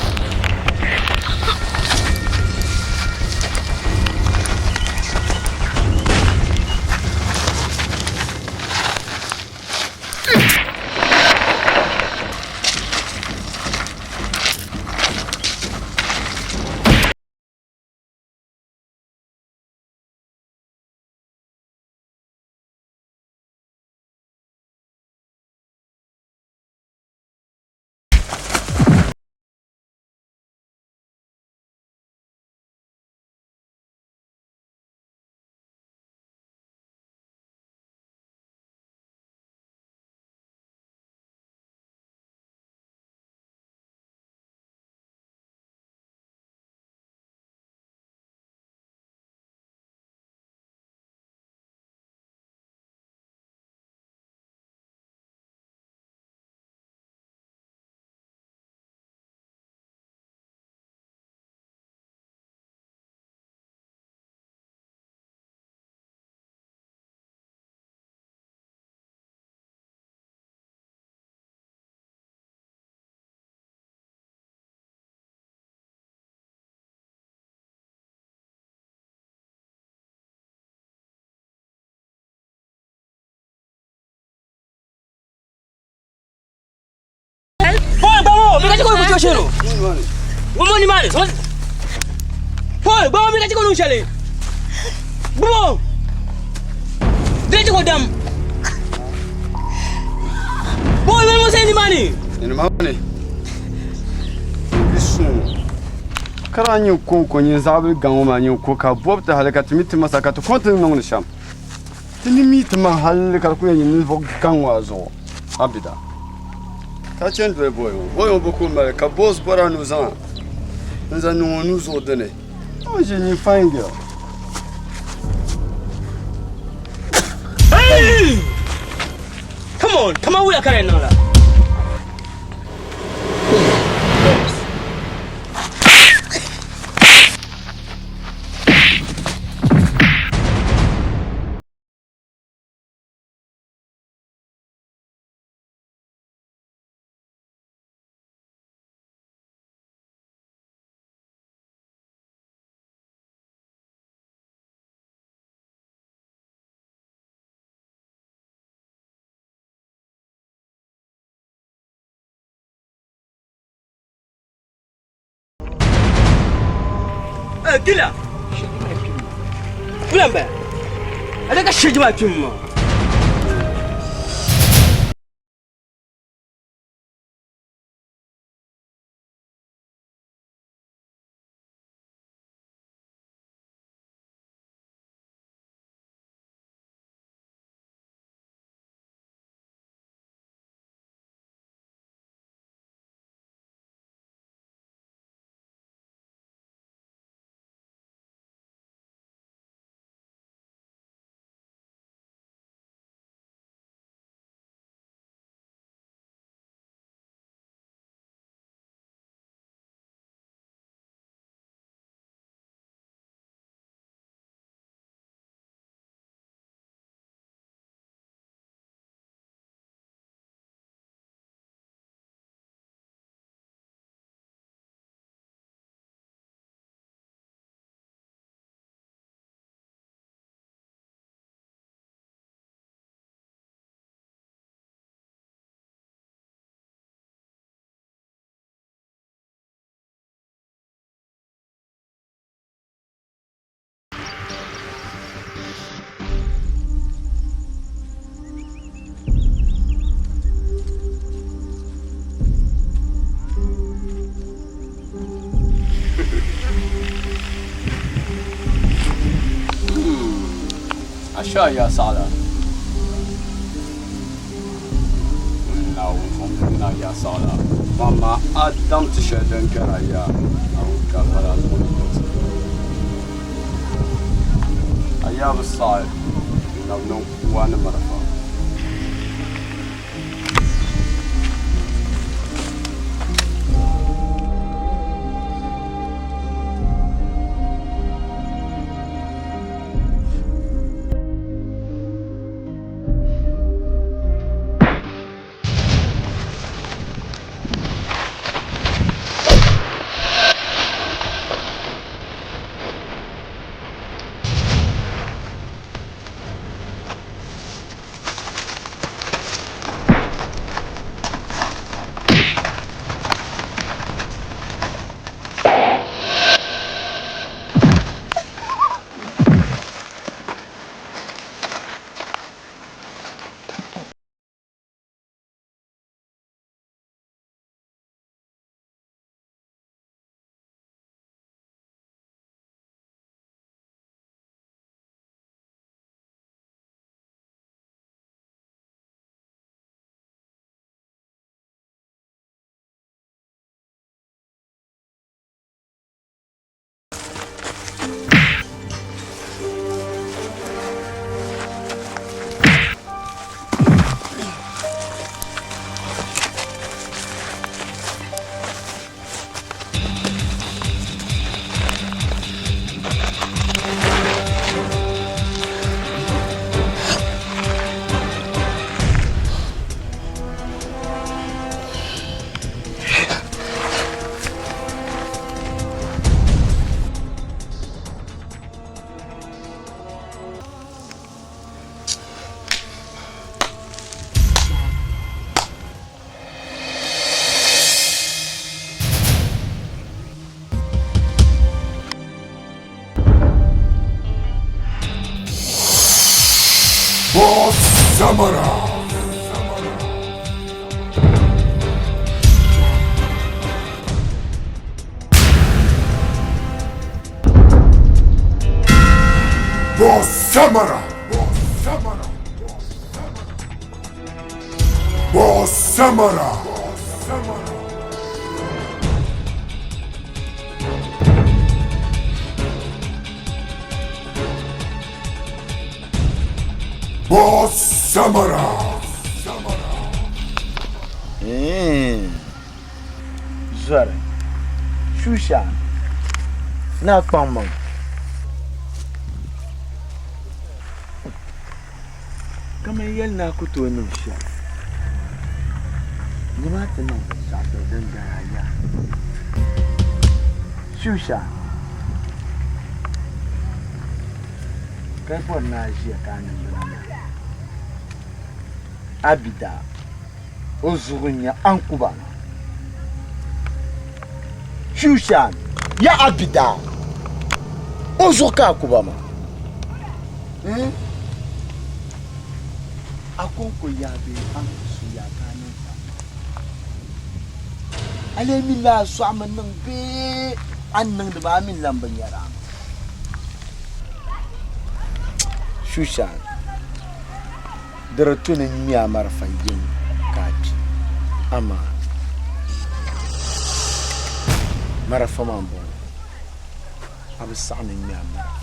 Paul, gbamo, mi ka chiko kucho shelo. Gbamo ni mani. Paul, gbamo mi ka chiko nu shele. Gbamo. Dire chiko dam. Paul, gbamo se ni mani. Ni mani. Bi sun. Kara nyin konko nyin zabil gaŋo maa nyin ko ka bob ti hali ka ti mi ti masa ka ti kɔn ti ni niŋdi shɛm. Ti ni mi ti ma hali ka di ku yɛn nyɛ ninvuɣ gaŋ maa zuɣu abida. Ka chɛn doli bɔyi ŋɔ. Bɔyi ŋɔ bi ku mali ka boss bɔra nuu zaŋa n zaŋ niŋ o nuu zuɣu dini. O ʒi nyin fine girl. Hey! Come on, come on, we are carrying now. Kila. Ulambe. Adaka shejima chumma. Asha ya sala. Naawuni na ya sala. Mama Adam ti shɛli din kara ya Naawuni ka fara zuɣu A yaa bi saɣi n nabi niŋ kuwa ni marafa. Boss Samara. Boss Samara. Boss Samara. Boss Samara. Zɔri, Shushan, ni a kpaŋmaŋ. Kaman yɛli ni a ku tooi niŋ shɛli, nyama a ti niŋ binshɛɣu shɛli din gari a yaa. Shushan, ka yi bɔri ni a ʒiya ka a niŋ bina maa, a bi daa o zuɣu n-nyɛ Ankuba maa. Shushan, ya a bi daa o zuɣu ka a ku ba maa. Hmm? A kɔŋko yaa bee a ni su yaa ka a niŋ pam maa? A lee mi la a sɔɣimi niŋ bee a ni niŋdi maa a mi lan bi nyari a maa? Shushan, di di tu ni n ŋme a marafa yim ka a kpi, amaa marafa maa m-bɔŋɔ. A bi saɣi ni n ŋme a marafa.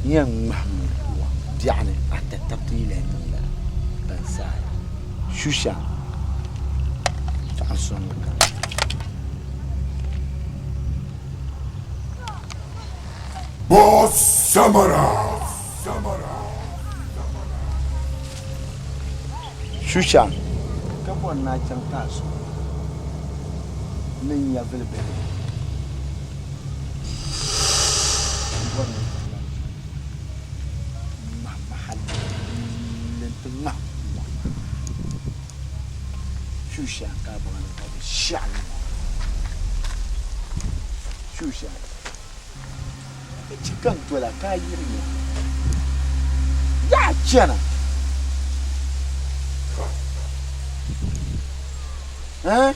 N yɛn ŋmahimi kuɣa biɛɣuni a tatabo yi lahi niŋ lala, ban saai Shushan tɔɣa sɔŋ ka. Boss Samara. Shushan ka bɔri ni a chaŋ ka a sɔŋ ni n nyɛvili bihi m-bɔri ni n zaŋ lan chaŋ n-ŋmahi ma hal nti ŋmahi kuɣa maa. Shushan ka a baŋ ni ka bɛ shɛɣu ŋɔ. Shushan. Ka chɛ ka n dol a ka a yiri ya. Yaa chana! Eh?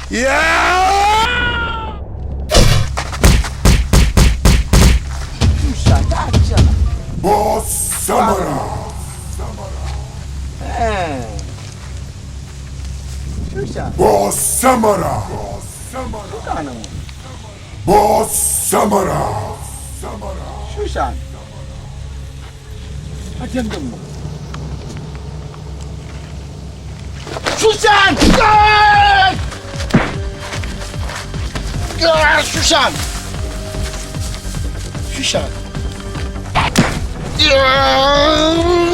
Yeah! Shusha, yaa chana! Boss Samara. Eh. Shusha. Boss Samara. Shukana ŋɔ. Boss Samara. Shushan. A diɛmdi mi. Shushan! Ah, Shushan! Shushan. Yeah!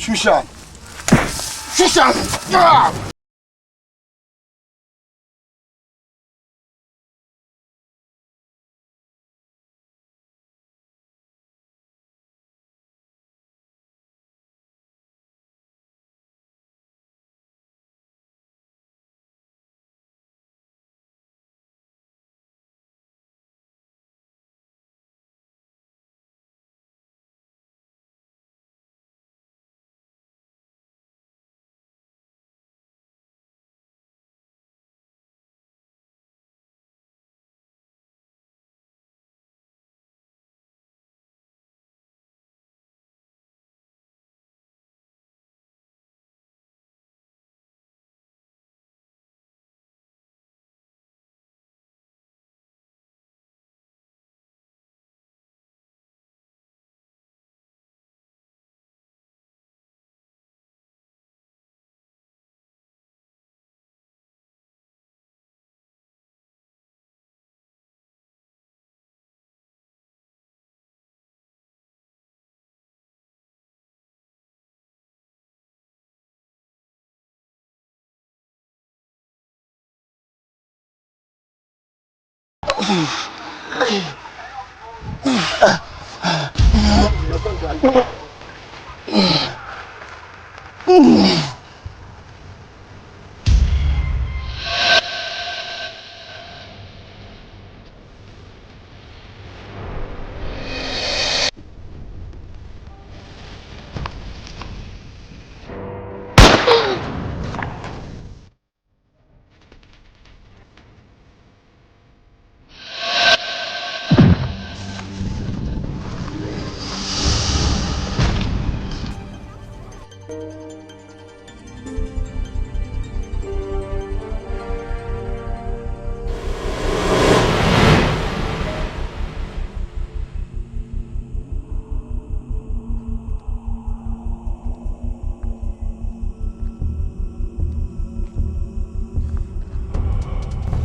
Shushan! Shushan! Ah!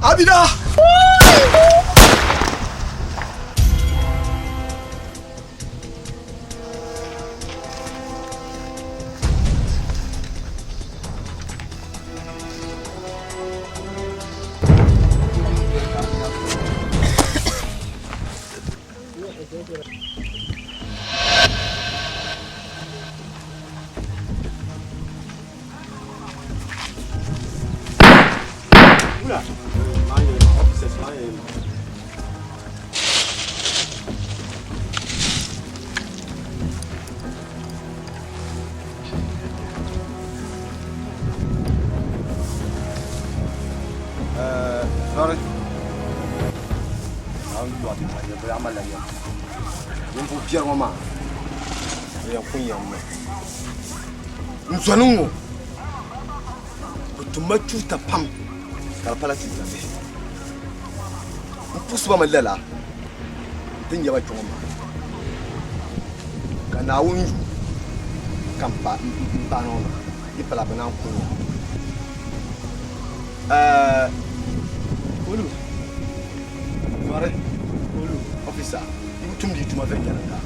Abida! Sorry. An lɔri ma nyɛ bɛ ama la yɛm. Ninvuɣ biɛri ŋɔ maa bɛ yɛn kun yɛm mi. N zɔni ŋɔ bɛ tumma chuuta pam ka di pala chuuta bihi. N puɣisi ba mi lala nti nya ba kpe ŋɔ maa ka Naawuni yu ka m paai ŋɔ maa yi pala bɛ naan kun ya. Ɛɛ Olu Zɔri Olu officer yi bi tumdi yi tuma viɛnyɛliŋga.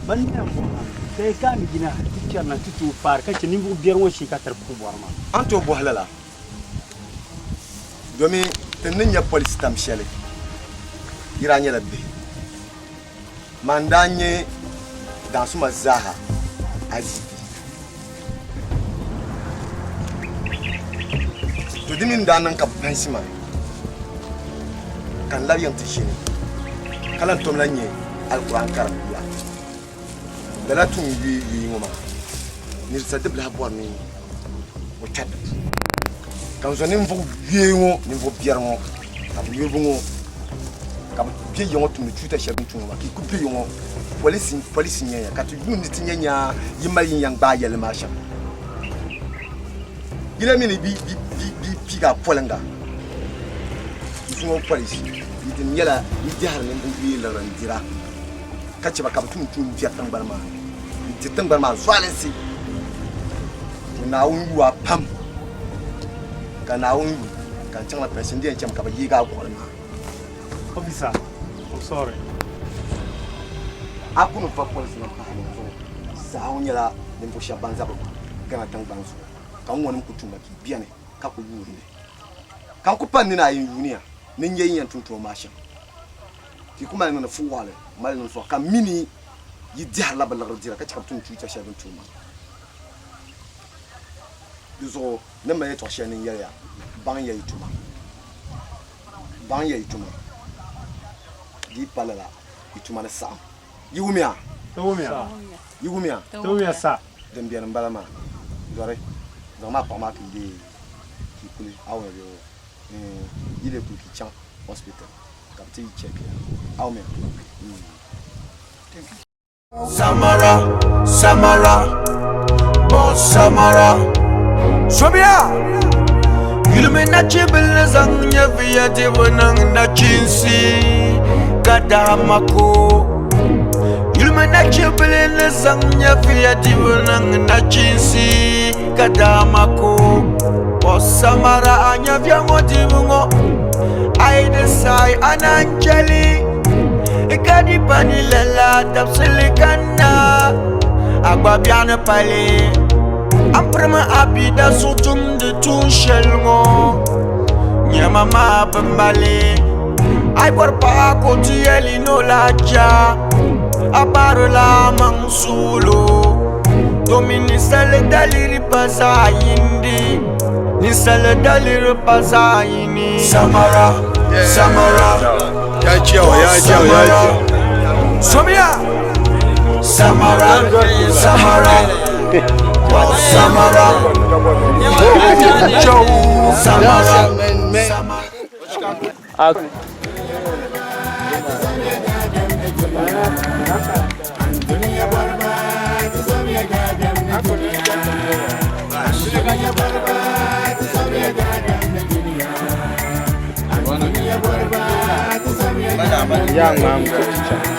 Ban na yɛn bɔhi ma, Bɛɛ ka a ni yina ti kpɛrina ti tooi faari ka chɛ ninvuɣ biɛri ŋɔ shee ka tiri puhi bɔri ma? A ni tooi bɔhi lala domi ti ni nya polisi tam shɛli yi daa nyɛla bihi. Man n-daa nyɛ daŋsuma zaaha IGP. To di mi n-daa niŋ ka bɛ pansi ma ka n labi yiŋ ti ʒini ka lan tom lan nyɛ Alikuran karim bia. Lala tuun yuui yuui ŋɔ maa nir sa di bi lahi bɔri ni o kpɛri di puuni. Ka n zo ninvuɣ yuui ŋɔ, ninvuɣ biɛri ŋɔ, ka bɛ yuribu ŋɔ, ka bɛ be ya ŋɔ tumdi chuuta shɛli bɛ ni tum ŋɔ maa, ka yi kul be ya ŋɔ polisi, polisi n-nyɛ ya, ka ti yuuni ti nya nya yi mali yin yɛn gbaai yɛlli maa shɛm. Yi lahi mi ni bɛ piigi a poliŋga zuŋɔ polisi, yi din nyɛla yi dɛhiri ninvuɣ yuui liɣiri n-dira. ka chɛ ba ka bɛ tum tuun biɛri tiŋgbani maa ni n-ti tiŋgbani maa zualinsi. To Naawuni yu a pam, ka Naawuni yu ka n chaŋla pɛnsi n-di yɛn chami ka bɛ yeegi a gɔli maa. Officer, I'm sorry. A ku ni va polisi nim pahi ŋɔ zuɣu saha ŋɔ nyɛla ninvuɣ shɛba ban za bɛ Ghana tiŋgbani zuɣu ka ŋ-ŋɔ nim ku tumda ka yi beni ka ku yuuni li. Ka n ku pa n nini ayi n-yuuni ya ni n nya yi ni yɛn tum tuma maa shɛm. Ti ku mali niŋdi fuwaɣili mali niŋ zuɣu ka mi ni yi dɛhirila bɛ liɣiri dira ka chɛ ka bɛ tum chuuta shɛli bɛ ni tum maa. Di zuɣu ni mali yɛtɔɣ shɛli ni n yɛli ya, baŋya yi tuma, baŋya yi tuma, di yi pa lala yi tuma ni saɣim. Yi wumiya? Ti wumiya. Yi wumiya? Ti wumiya sa. Din beni m-bala maa, Zɔri, zaŋm a paɣ maa ka yi leei ka yi kuli a wumiya bee? Yi lee kuli ka yi chaŋ hospital. Ka bɛ ti yi check ya. Amen. Thank you. Samara, Samara, boss Samara. Sobia, yulimi nachibili zaŋ nyɛviya dibu niŋ nachinsi ka dahama ko. Yulimi nachibili ni zaŋ nyɛviya dibu niŋ nachinsi ka dahama ko. Boss Samara a nyɛviya ŋɔ dibu ŋɔ. A yi di saɣi a naan chɛli ka di pa ni lala dabisili kanna a gba biɛɣuni pali a ni pirimi a bia da so tumdi tuun shɛli ŋɔ Nyɛma maa bi mali A yi bɔri paɣa ka o ti yɛli ni o lahi cha A baarila a maŋ suuli Domin ninsali daliri pa zaɣ yindi Ninsali daliri pa zaɣ yini Samara, Samara Ya ciyawa, ya ciyawa, ya ciyawa. Somiya Samara, Samara Samara Joe Samara Ya ŋmaam ka ti chaŋ.